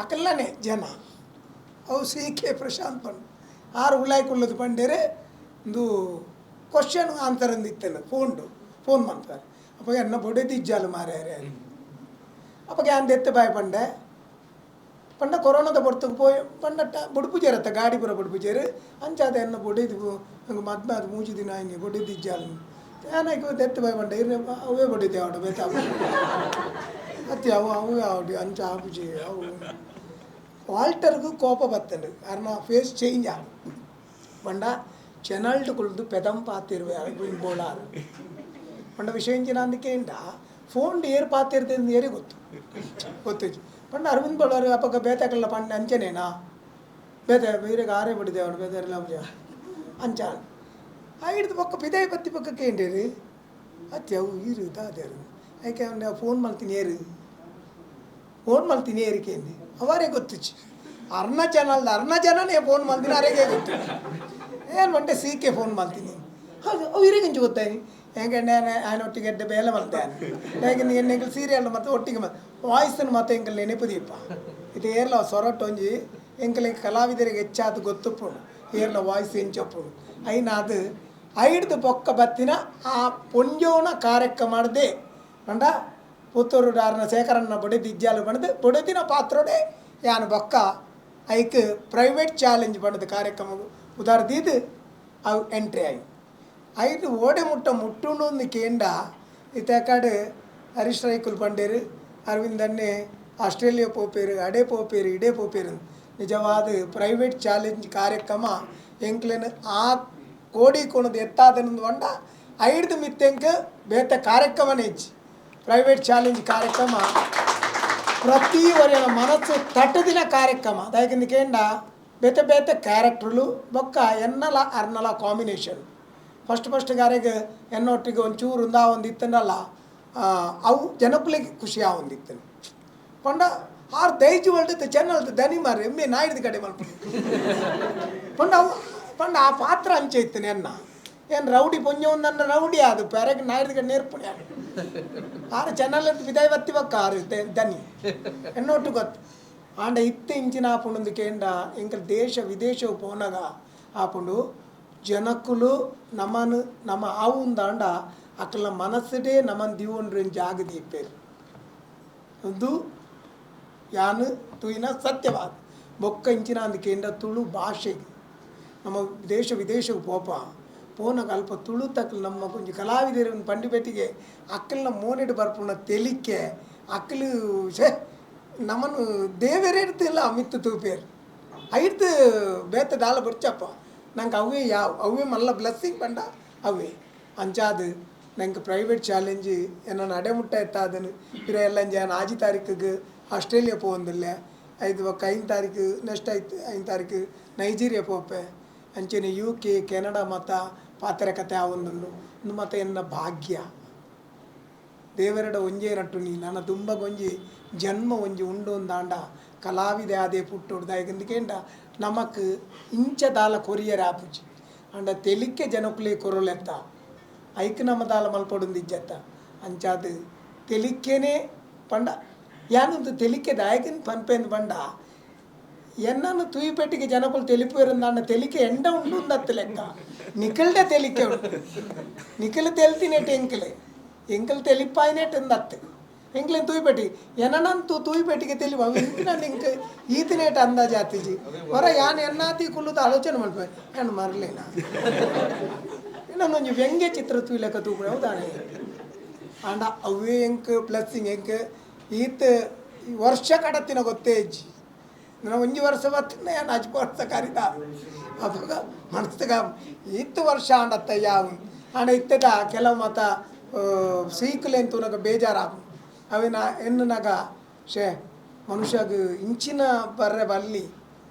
ಅಕಲ್ಲನೆ ಜನ ಅವು ಸಿ ಕೆ ಪ್ರಶಾಂತ್ ಪಂಡು ಆರು ಉಳ್ಳಾಯಿ ಕುಲ್ಲದು ಪಂಡೇರೆ ಒಂದು ಕ್ವಶನ್ ಆನ್ಸರ್ ಅಂದಿತ್ತೇನೆ ಫೋನ್ಡು ಫೋನ್ ಮಾಡ್ತಾರೆ. ಅಪ್ಪ ಎನ್ನ ಬೊಡೆದಿಜ್ಜಾಲು ಮಾರ್ಯಾರೆ ಅಪ್ಪಗೆ ಅಂದ ಎತ್ತೆ ಬಾಯ್ ಪಂಡೆ ಪಂಡ ಕೊರೋನಾದ ಪೊರ್ತುಗು ಪೋಯ್ ಪಂಡಟ್ಟ ಬುಡುಪುಜೇರತ್ತ ಗಾಡಿ ಪೂರ ಬುಡುಪುಜೇರು ಅಂಚಾದ ಎನ್ನ ಬೊಡೆದು ಹಂಗೆ ಮದ್ಮೆ ಅದು ಮೂಜಿ ದಿನ ಹಿಂಗೆ ಬೊಡೆದಿಜ್ಜಾಲು ಏನಾಯ್ತು ದೆತ್ತು ಬಾಯ್ ಪಂಡೆ ಇರ್ನೆ ಅವೇ ಬೊಡಿದೆ ಅವಡು ಬೇತ ಅತ್ತೆ ಅವು ಅವೇ ಆವಡಿ ಅಂಚ ಆಪುಜಿ ಅವು ವಾಲ್ಟರ್ಗೂ ಕೋಪ ಬತ್ತಂಡು ಅರ್ನ ಫೇಸ್ ಚೇಂಜ್ ಆಗ ಪಂಡ ಚೆನಲ್ಡ್ ಕುಳ್ದು ಪೆದಂ ಪಾತಿರುವೆ ಬೋಳಾರು ಪಂಡ ವಿಷಯ ಇಂಚಿನ ಅಂದಕೇಂಡ ಫೋನ್ ಏರ್ ಪಾತಿರ್ತೇನೆ ಏರಿ ಗೊತ್ತು ಗೊತ್ತು ಪಂಡ ಅರವಿಂದ್ ಬೋಳಾರು ಅಪ್ಪಗ ಬೇತಕಲ್ಲ ಪಂಡ ಅಂಚನೇನಾ ಬೇತೆ ಬೇರೆಗೆ ಆರೇ ಬಿಡಿದೆ ಅವನು ಬೇತೆ ಅಂಚ ಐಡ್ದು ಪಕ್ಕ ಪಿದಾಯಿ ಪತ್ತಿ ಪಕ್ಕ ಕೇಂಡೇರಿ ಅತ್ತೆ ಅವು ಇರು ದಾದೇರು ಐಕೆ ಅವನ ಫೋನ್ ಮಲ್ತೀನಿ ಏರು ಫೋನ್ ಮಲ್ತೀನಿ ಏರಿಕೆಂದು ಅವರೇ ಗೊತ್ತಿಚ್ಚು ಅರ್ಣ ಚಾನಲ್ದ ಅರ್ಣ ಜನನೇ ಫೋನ್ ಮಲ್ತೀನಿ ಅರೆಗೆ ಗೊತ್ತು ಏನು ಮಂಟೆ C K phone ಮಲ್ತೀನಿ. ಹೌದು ಅವು ಇರಗಂಚು ಗೊತ್ತಾಯ್ತು ಹೆಂಗೆ ఆయన ಒಟ್ಟಿಗೆ ಎಡ್ಡೆ ಬೇಲೆ ಮಲ್ತೆ ಹೇಗೆ ಎಣ್ಣೆಂಕಲ್ ಸೀರಿಯಲ್ ಮತ್ತು ಒಟ್ಟಿಗೆ ವಾಯ್ಸನ್ನು ಮತ್ತೆ ಎಂಕಲ್ ನೆನಪು ದೀಪ ಇದು ಏರ್ಲ ಸೊರಟೊಂಜಿ ಎಂಕಲ್ ಕಲಾವಿದರಿಗೆ ಹೆಚ್ಚಾದ ಗೊತ್ತುಪ್ಪುಂಡು ಏರ್ಲ ವಾಯ್ಸ್ ಎಂಚಪ್ಪುಂಡು ಐನ ಅದು ಐಡ್ದು ಬೊಕ್ಕ ಬತ್ತಿನ ಆ ಪೊಂಜೋನ ಕಾರ್ಯಕ್ರಮ ಪಂಡ ಪುತ್ತೂರು ಡಾರ್ನ ಶೇಖರನ್ನ ಬೊಡೆದಿ ಇಜ್ಜಾಲು ಬಣದು ಬೊಡೆದಿನ ಪಾತ್ರೋಡೆ ಯಾನು ಬೊಕ್ಕ ಐಕ್ ಪ್ರೈವೇಟ್ ಚಾಲೆಂಜ್ ಬಣ್ಣದ ಕಾರ್ಯಕ್ರಮ ಉದಾರ್ದೀದು ಅವು ಎಂಟ್ರಿ ಆಯಿ ಐದು ಓಡೆ ಮುಟ್ಟ ಮುಟ್ಟುಂಡು ಕೇಂಡ ಇತ್ತಕಾಡು ಹರೀಶ್ ರೈಕುಲ್ ಪಂಡೇರು ಅರವಿಂದನ್ನೇ ಆಸ್ಟ್ರೇಲಿಯಾ ಪೋಪೇರು ಅಡೆ ಪೋಪೇರು ಇಡೇ ಪೋಪೇರು. ನಿಜವಾದ ಪ್ರೈವೇಟ್ ಚಾಲೆಂಜ್ ಕಾರ್ಯಕ್ರಮ ಎಂಕ್ಲೇನು ಆ ಕೋಡಿ ಕೊಣದು ಎತ್ತಾದನಂದು వంಡ ಐಡ್ದು ಮಿತ್ತೆಂಕ ಬೇತ ಕಾರ್ಯಕ್ರಮನೇ ಇಜ್ಜಿ. ಪ್ರೈವೇಟ್ ಚಾಲೆಂಜ್ ಕಾರ್ಯಕ್ರಮ ಪ್ರತಿ ವರೆಯ ಮನಸ್ಸು ತಟ್ಟದಿನ ಕಾರ್ಯಕ್ರಮ ದಾಯಕಿಂದ ಕೇಂಡ ಬೇತೆ ಬೇತೆ ಕ್ಯಾರೆಕ್ಟರ್ಲು ಬೊಕ್ಕ ಎನ್ನಲ ಅರ್ನಲ combination first first ಗಾರೆಗೆ ಎನ್ನೊಟ್ಟಿಗೆ ಒಂಚೂರು ఉందా ಒಂದು ಇತ್ತನಲ್ಲ ಅವು ಜನಕ್ಕುಲಿಗೆ ಖುಷಿ ಆವೊಂದಿತ್ತನು ಪಂಡ ಆರು ದೈಜು ವರ್ಲ್ಡ್ ಚೆನ್ನಲ್ದು ದನಿ ಮಾರಿ ಎಮ್ಮೆ ನಾಯ್ದು ಕಡೆ ಮಲ್ಪ ಪಂಡ ಅವು ಪಂಡ ಆ ಪಾತ್ರ ಅಂಚೆ ಇತ್ತನೆ ಎನ್ನ ಏನು ರೌಡಿ ಪೊಂಜ ಒಂದನ್ನ ರೌಡಿ ಅದು ಪೆರಗ್ ನಾಯ್ದು ಕಡೆ ನೇರ್ಪುಣಿ ಆರು ಚೆನ್ನಲ್ ವಿದಾಯ ಬತ್ತಿ ಬಕ್ಕ ಆರು ದನಿ ಎನ್ನೊಟ್ಟು ಗೊತ್ತು ಆಂಡ ಇತ್ತೆ ಇಂಚಿನ ಆಪುಂಡು ಕೇಂಡ ಎಂಕಲ್ ದೇಶ ವಿದೇಶ ಪೋನಗ ಆಪುಂಡು ಜನಕ್ಕುಲು ನಮನು ನಮ್ಮ ಆವುಂದಾಂಡ ಅಕ್ಕಲ ಮನಸ್ಸಿಡೇ ನಮನ್ ದಿವೊಂಡ್ರು ಜಾಗ ದೀಪೇರು ಒಂದು ಯಾನು ತುಯಿನ ಸತ್ಯವಾದ ಬೊಕ್ಕ ಇಂಚಿನ ಅಂದಕೇಂಡ ತುಳು ಭಾಷೆಗೆ ನಮ್ಮ ದೇಶ ವಿದೇಶಕ್ಕೆ ಪೋಪ ಪೋನಗ ಅಲ್ಪ ತುಳು ತಕ್ಕಲು ನಮ್ಮ ಕೊಂಚ ಕಲಾವಿದರು ಪಂಡಿಪೇಟಿಗೆ ಅಕ್ಕಲ್ನ ಮೋನೆಡು ಬರ್ಪುನ ತೆಲಿಕೆ ಅಕ್ಕಲು ಶೇ ನಮ್ಮನ್ನು ದೇವರೇ ಅಮಿತ್ ತೂಪೇರು ಐದು ಬೇತ ದಾಲ ಬಡ್ಚಪ್ಪ ನಂಗೆ ಅವೇ ಯಾವ ಅವೇ ಮಲ್ಲ ಬ್ಲೆಸ್ಸಿಂಗ್ ಪಂಡ ಅವೇ ಅಂಚಾದು ನಂಗೆ ಪ್ರೈವೇಟ್ ಚಾಲೆಂಜ್ என்ன ನಡೆமுಟ್ಟ ಎತ್ತಾದನು ಇರ ಎಲ್ಲ ನಾನು ಆಜಿ ತಾರೀಕಿಗೆ ಆಸ್ಟ್ರೇಲಿಯಾ ಪೋವೊಂದಿಲ್ಲ ಐದು ಬೊಕ್ಕ ಐದು ತಾರೀಕು ನೆಕ್ಸ್ಟ್ ಐದು ಐದು ತಾರೀಕು ನೈಜೀರಿಯಾ ಪೋಪೆ ಅಂಚನೆ U K Canada ಮತ ಪಾತ್ರ ಕತೆ ಆವೊಂದುಂಡು ಇಂದು ಮತ ಎನ್ನ ಭಾಗ್ಯ ದೇವರಡ ಒಂಜೇ ನಟ್ಟು ನೀ ನನ್ನ ತುಂಬ ಗೊಂಜಿ ಜನ್ಮ ಒಂಜಿ ಉಂಡು ಒಂದಾಂಡ ಕಲಾವಿದೆ ಅದೇ ಪುಟ್ಟೋಡು ದಾಯಕಂದ ನಮಕ್ ಇಂಚ ದಾಲ ಕೊರಿಯರ್ ಆಪುಜಿ ಅಂಡ ತೆಲಿಕೆ ಜನಕ್ಕುಲೇ ಕೊರಲೆತ್ತ ಐಕ್ ನಮ್ಮ ದಾಲ ಮಲ್ಪೊಡುಂದಿಜ್ಜತ್ತ ಅಂಚಾದ ತೆಲಿಕೆನೆ ಪಂಡ ಯಾನೊಂದು ತೆಲಿಕೆ ದಾಯಕಿನ ಪನ್ಪೇಂದು ಪಂಡ ಎನ್ನನ್ನು ತೂಯಿಪೆಟ್ಟಿಗೆ ಜನಕುಲು ತೆಲಿಪುವೆರಂದಾಂಡ ತೆಲಿಕೆ ಎಂಡ ಉಂಡು ಉಂದತ್ತು ಲೆಕ್ಕ ನಿಖಲ್ಡೆ ತೆಲಿಕೆ ಉಂಡು ನಿಖಲ್ ತೆಲ್ತಿನೆಟ್ ಎಂಕಲೆ ಎಂಕಲ್ ತೆಲಿಪಾಯಿನೆಟ್ ಉಂದತ್ತು ಎಂಕ್ಲೇನು ತೂಯಿಪೆಟ್ಟಿ ಎನನಂತೂ ತೂಯಿಪೆಟ್ಟಿಗೆ ತೆಲಿಪ ಅವು ಇಂಕಿನ ಎಂಕ್ ಈತಿನೇಟ್ ಅಂದಾಜು ಆತಿಜಿ ಹೊರ ಯಾನ್ ಎನ್ನಾತಿ ಕುಲ್ಲುದ ಆಲೋಚನೆ ಮಲ್ಪೆ ಯಾನ್ ಮರಲೇನ ಇನ್ನೊಂದೊಂಜಿ ವ್ಯಂಗ್ಯ ಚಿತ್ರ ತೂಯ್ಲೆಕ್ಕ ತೂಪುಣೆ ಹೌದಾಣೆ ಆಂಡ ಅವೇ ಎಂಕ್ ಬ್ಲೆಸ್ಸಿಂಗ್ ಎಂಕ್ ಈತ್ ವರ್ಷ ಕಡತ್ತಿನ ಗೊತ್ತೇ ಇಜ್ಜಿ ನಾನು ಒಂಜಿ ವರ್ಷ ಬತ್ತಿನ ಯಾನ್ ಅಜ್ಪ ವರ್ಷ ಕರಿದ ಅಪಗ ಮನಸ್ಸುಗ ಈತ್ ವರ್ಷ ಆಂಡತ್ತ ಯಾವ ಆಂಡ ಇತ್ತದ ಕೆಲವು ಮತ ಸೀಕುಲೆನ್ ತೂನಗ ಬೇಜಾರಾಪು ಅವಿನ ಎನ್ನುನಗ ಶೇ ಮನುಷ್ಯಗ್ ಇಂಚಿನ ಬರ್ರೆ ಬಲ್ಲಿ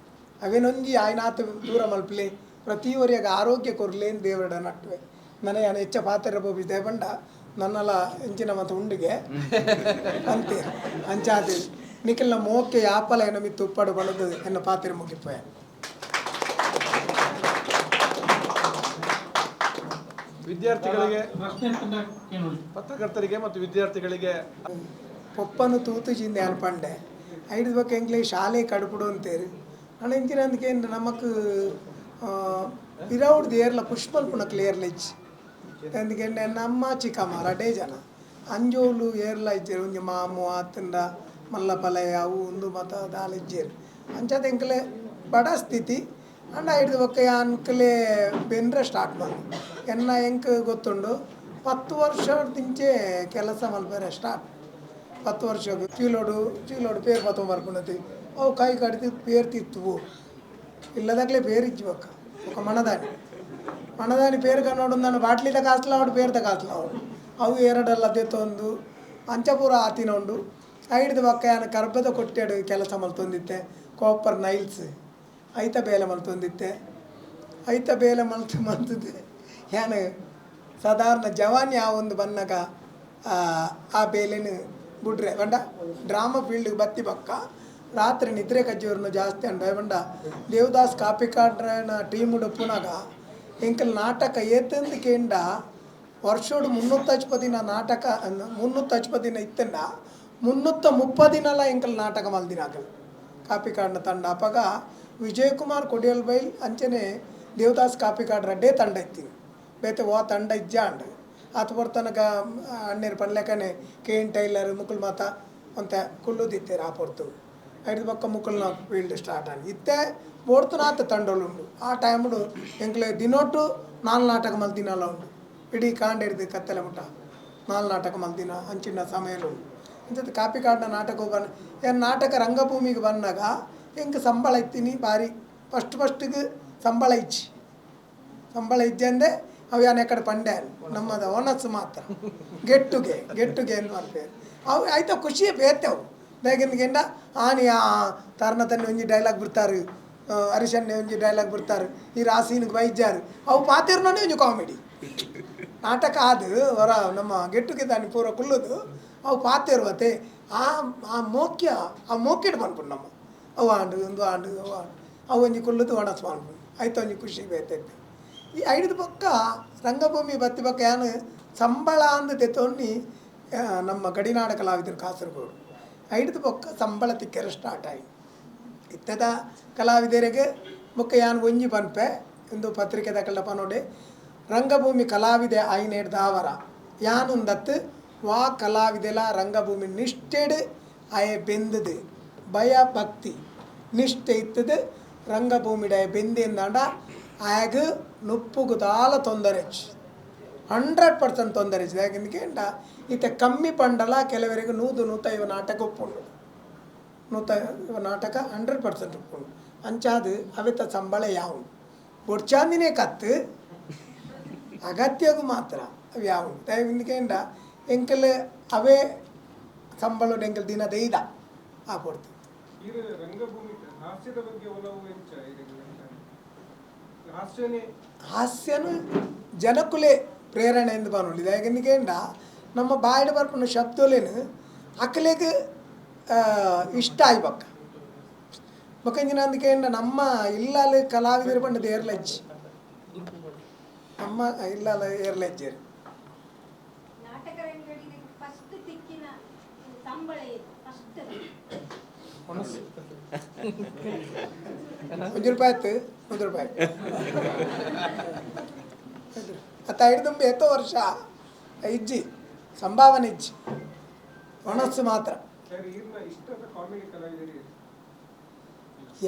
ಅವೇನೊಂಜಿ ಆಯ್ನಾತ್ ದೂರ ಮಲ್ಪಲೆ ಪ್ರತಿಯೊರಿಯಾಗ ಆರೋಗ್ಯ ಕೊರ್ಲೇನ್ ದೇವರಡ ನಟ್ಟುವೆ ನನಗೆ ಯಾನ್ ಹೆಚ್ಚ ಪಾತ್ರ ಪೋಪಿದ್ದೆ ಪಂಡ ನನ್ನಲ ಇಂಚಿನ ಮತ್ತು ಉಂಡಿಗೆ ಅಂತೆ ಅಂಚಾದ ನಿಖಲ್ನ ಮೋಕೆ ಯಾಪಲ ಎನ್ನ ಮಿತ್ತು ಉಪ್ಪಡು ಬಳದು ಎನ್ನ ಪಾತ್ರೆ ಮುಗಿಪೋಯ. ವಿದ್ಯಾರ್ಥಿಗಳಿಗೆ, ಪತ್ರಕರ್ತರಿಗೆ ಮತ್ತು ವಿದ್ಯಾರ್ಥಿಗಳಿಗೆ ಪೊಪ್ಪನು ತೂತುಜಿಂದ ಯಾನ್ ಪಂಡೆ ಐದು ಬೊಕ್ಕ ಎಂಕ್ಲೆ ಶಾಲೆ ಕಡುಪುಡು ಅಂತೇರು ಅಣ್ಣ ಇಂಚಿನ ಅಂದಕ್ಕೆ ನಮಕ್ ಪಿರೌಡ್ದು ಏರ್ಲ ಪುಷ್ಪಲ್ ಪುಣಕ್ಲು ಏರ್ಲ ಇಜ್ಜಿ ఎందుకంటే ನಮ್ಮ ಚಿಕ್ಕಮ್ಮ ರಡ್ಡೇ ಜನ ಅಂಜೋಲು ಏರ್ಲ ಇಜ್ಜೆರ್ ಒಂಜಿ ಮಾಮು ಆತಂಡ ಮಲ್ಲ ಪಲಯ ಅವು ಉಂದು ಮಾತ ದಾಲ ಇಜ್ಜೆರ್ ಅಂಚಾದ ಎಂಕ್ಲೆ ಬಡ ಸ್ಥಿತಿ ಅಂಡ ಐಡ್ದು ಬೊಕ್ಕ ಯಾನ್ಕಲೆ ಬೆನ್ರೆ ಸ್ಟಾರ್ಟ್ ಬಂದು ಎನ್ನ ಎಂಕ್ ಗೊತ್ತುಂಡು 10 ವರ್ಷದಿಂಚೆ ಕೆಲಸ ಮಲ್ಪೆರೆ ಸ್ಟಾರ್ಟ್ 10 ವರ್ಷ ಚೀಲೋಡು ಚೀಲೋಡು ಪೇರು ಪತ್ತೊಂದು ಬರ್ಪುನತಿ ಅವು ಕೈ ಕಡಿದು ಪೇರು ತಿತ್ತು ಇಲ್ಲದಾಗಲೇ ಪೇರು ಇಜ್ಜಿ ಬೊಕ್ಕ ఒక ಮಣದಾನಿ ಮಣದಾನಿ ಪೇರು ಕನ್ನೋಡು ನಾನು ಬಾಟ್ಲಿದ ಕಾಸ್ಲಾವಡು ಪೇರ್ದ ಕಾಸ್ಲಾವಡು ಅವು ಎರಡಲ್ಲ ದೆತ್ತೊಂದು ಅಂಚಪೂರ ಆತಿನ ಉಂಡು ಐಡ್ದು ಬೊಕ್ಕ ಯಾನ್ ಕರ್ಬದ ಕೊಟ್ಟ್ಯಾಡು ಕೆಲಸ ಮಲ್ತೊಂದಿತ್ತೆ ಕಾಪರ್ ನೈಲ್ಸ್ ಐತ ಬೇಲೆ ಮಲ್ತೊಂದಿತ್ತೆ ಐತ ಬೇಲೆ ಮಲ್ತು ಮಲ್ತದೆ ಯಾನ್ ಸಾಧಾರಣ ಜವಾನ್ ಯಾವೊಂದು ಬನ್ನಗ ಆ ಬೇಲೆನು ಬುಡ್ರೆ ಬಂಡ ಡ್ರಾಮಾ ಫೀಲ್ಡ್ಗೆ ಬತ್ತಿ ಬೊಕ್ಕ ರಾತ್ರಿ ನಿದ್ರೆ ಕಜ್ಜಿಯವ್ರನ್ನ ಜಾಸ್ತಿ ಅಂಡ ಬಂಡ ದೇವದಾಸ್ ಕಾಪಿಕಾಡ್ರನ ಟೀಮ್ ಉಪ್ಪುನಾಗ ಎಂಕಲ್ ನಾಟಕ ಏತಂದು ಕೇಂಡ ವರ್ಷೋಡು 350 ದಿನ ನಾಟಕ 350 ದಿನ ಇತ್ತಂಡ 330 ದಿನಲ ಎಂಕಲ್ ನಾಟಕ ಮಲ್ದಿನಾಕಲ್ ಕಾಪಿಕಾಡ್ನ ತಂಡ ಅಪಗ ವಿಜಯಕುಮಾರ್ ಕೊಡಿಯಲ್ ಬೈಲ್ ಅಂಚನೆ ದೇವದಾಸ್ ಕಾಪಿಕಾಡ್ ರಡ್ಡೇ ತಂಡ ಇತ್ತೀನಿ ಬೇತೆ ಓ ತಂಡ ಇಜ್ಜಾಂಡ್ ಆತ ಬರ್ತನಕ ಅಣ್ಣೇರು ಪನ್ಲೆಕನೆ K N tailor Mukul ಮಾತ ಒಂತೆ ಕುಲ್ಲುದಿತ್ತೇರು ಆ ಪೊರ್ತು ಐದು ಪಕ್ಕ ಮುಕುಲ್ನ ಫೀಲ್ಡ್ ಸ್ಟಾರ್ಟ್ ಆಗಿ ಇತ್ತೆ ಬೋಡ್ತುನಾತ ತಂಡೋಳುಂಡು ಆ ಟೈಮ್ಡು ಎಂಕ್ಲೆ ದಿನೋಟು 4 ನಾಟಕ ಮಲ್ದಿನಲ ಉಂಡು ಇಡೀ ಕಾಂಡ ಹಿಡ್ದು ಕತ್ತಲೆ ಮುಟ್ಟ 4 ನಾಟಕ ಮಲ್ದಿನ ಅಂಚಿನ ಸಮಯಲು ಉಂಡು ಇಂಥದ್ದು ಕಾಪಿಕಾಡ್ನ ನಾಟಕ ಬನ್ನ ಏನು ನಾಟಕ ರಂಗಭೂಮಿಗೆ ಬಂದಾಗ ಎಂಕ್ ಸಂಬಳ ಇತ್ತೀನಿ ಭಾರಿ ಫಸ್ಟ್ ಫಸ್ಟಿಗೆ ಸಂಬಳ ಇಚ್ಚಿ ಸಂಬಳ ಇಜ್ಜಂದೆ ಅವು ಯಾನ್ ಎಕ್ಕಡೆ ಪಂಡೆ ನಮ್ಮದ ಓನಸ್ ಮಾತ್ರ ಗೆಟ್ಟುಗೆ ಗೆಟ್ಟುಗೆ ಎಂದು ಮಲ್ಪೇರು ಅವು ಆಯ್ತಾ ಖುಷಿಯೇ ಬೇತೆವು ದಾಯೆಗಂದ ಆನಿ ಆ ತರ್ನ ತನ್ನೆ ಒಂಜಿ ಡೈಲಾಗ್ ಬಿಡ್ತಾರೆ ಹರಿಶನ್ನೆ ಒಂಜಿ ಡೈಲಾಗ್ ಬಿಡ್ತಾರೆ ಈ ರಾಸೀನಿಗೆ ಬೈಜಾರು ಅವು ಪಾತಿರ್ನೇ ಒಂಜಿ ಕಾಮಿಡಿ ನಾಟಕ ಅದು ಹೊರ ನಮ್ಮ ಗೆಟ್ಟುಗೆ ದಾನಿ ಪೂರ ಕುಲ್ಲುದು ಅವು ಪಾತಿರುವತೆ ಆ ಆ ಮೋಕ್ಯ ಆ ಮೋಕ್ಯಡ್ ಪನ್ಪುಂಡು ನಮ್ಮ ಅವು ಆಂಡು ಒಂದು ಆಂಡು ಅವು ಆಂಡು ಅವು ಒಂಜಿ ಕುಲ್ಲುದು ಒಣಸ್ ಪನ್ಪುಂಡು ಆಯ್ತು ಒಂಜಿ ಖುಷಿ ಬೇತೈತೆ ಈ ಐದು ಪಕ್ಕ ರಂಗಭೂಮಿ ಬತ್ತಿ ಪಕ್ಕ ಯಾನು ಸಂಬಳ ಅಂದು ತೆತ್ತೊನ್ನಿ ನಮ್ಮ ಗಡಿನಾಡ ಕಲಾವಿದರು ಕಾಸರಗೋಡು ಐದು ಪಕ್ಕ ಸಂಬಳ ತಿಕ್ಕೆರೆ ಸ್ಟಾರ್ಟ್ ಆಯಿ ಇತ್ತದ ಕಲಾವಿದರಿಗೆ ಬೊಕ್ಕ ಯಾನ್ ಒಂಜಿ ಪನ್ಪೆ ಎಂದು ಪತ್ರಿಕೆ ದಾಕಲ್ಡ ಪನೋಡೆ ರಂಗಭೂಮಿ ಕಲಾವಿದೆ ಆಯಿನೇಡ್ದ ಆವರ ಯಾನುಂದತ್ತು ವಾ ಕಲಾವಿದೆಲ ರಂಗಭೂಮಿ ನಿಷ್ಠೆಡ್ ಆಯೆ ಬೆಂದದು ಭಯ ಭಕ್ತಿ ನಿಷ್ಠೆ ಇತ್ತದು ರಂಗಭೂಮಿಡ ಬೆಂದಿಂದಾಂಡ ಆಯಾಗ ನುಪ್ಪುಗು ದಾಲ ತೊಂದರೆ 100% ತೊಂದರೆ ಯಾಕೆಂದ್ರೆ ಈತ ಕಮ್ಮಿ ಪಂಡಲ ಕೆಲವರಿಗೆ 100 150 ನಾಟಕ ಒಪ್ಪುಂಡು 150 ನಾಟಕ 100% ಒಪ್ಪುಂಡು ಅಂಚಾದು ಅವೆತ ಸಂಬಳ ಯಾವು ಬೊಡ್ಚಾಂದಿನೇ ಕತ್ತು ಅಗತ್ಯಗೂ ಮಾತ್ರ ಅವು ಯಾವು ఎందుకంటే ಎಂಕಲ್ ಅವೇ ಸಂಬಳ ಎಂಕಲ್ ದಿನ ದೈದ ಆ ಕೊಡ್ತು. ಹಾಸ್ಯನು ಜನಕುಲೆ ಪ್ರೇರಣೆ ಎಂದು ಬನ್ನೊಂಡು ಯಾಕೆಂದ್ರೆ ನಮ್ಮ ಬಾಯಿಡ್ ಬರ್ಪುನ ಶಬ್ದಲೇನು ಅಕಲೆಗ್ ಇಷ್ಟ ಆಯ್ಬಕ್ಕ ಬೊಕ್ಕ ಇಂಚಿನ ಅಂದಕೇಂಡ ನಮ್ಮ ಇಲ್ಲಾಲ್ ಕಲಾವಿದರು ಪಂಡ ಏರ್ಲಜ್ಜಿ ನಮ್ಮ ಇಲ್ಲಾಲ್ ಏರ್ಲಜ್ಜೇರು ಒಂಜಿ ರೂಪಾಯಿ ಆಯ್ತು, ₹1 ಅತ್ತ ಹಿಡ್ದುಂಬ ಎತ್ತೋ ವರ್ಷ ಇಜ್ಜಿ ಸಂಭಾವನೆ ಇಜ್ಜಿ, ಒಣಸ್ಸು ಮಾತ್ರ.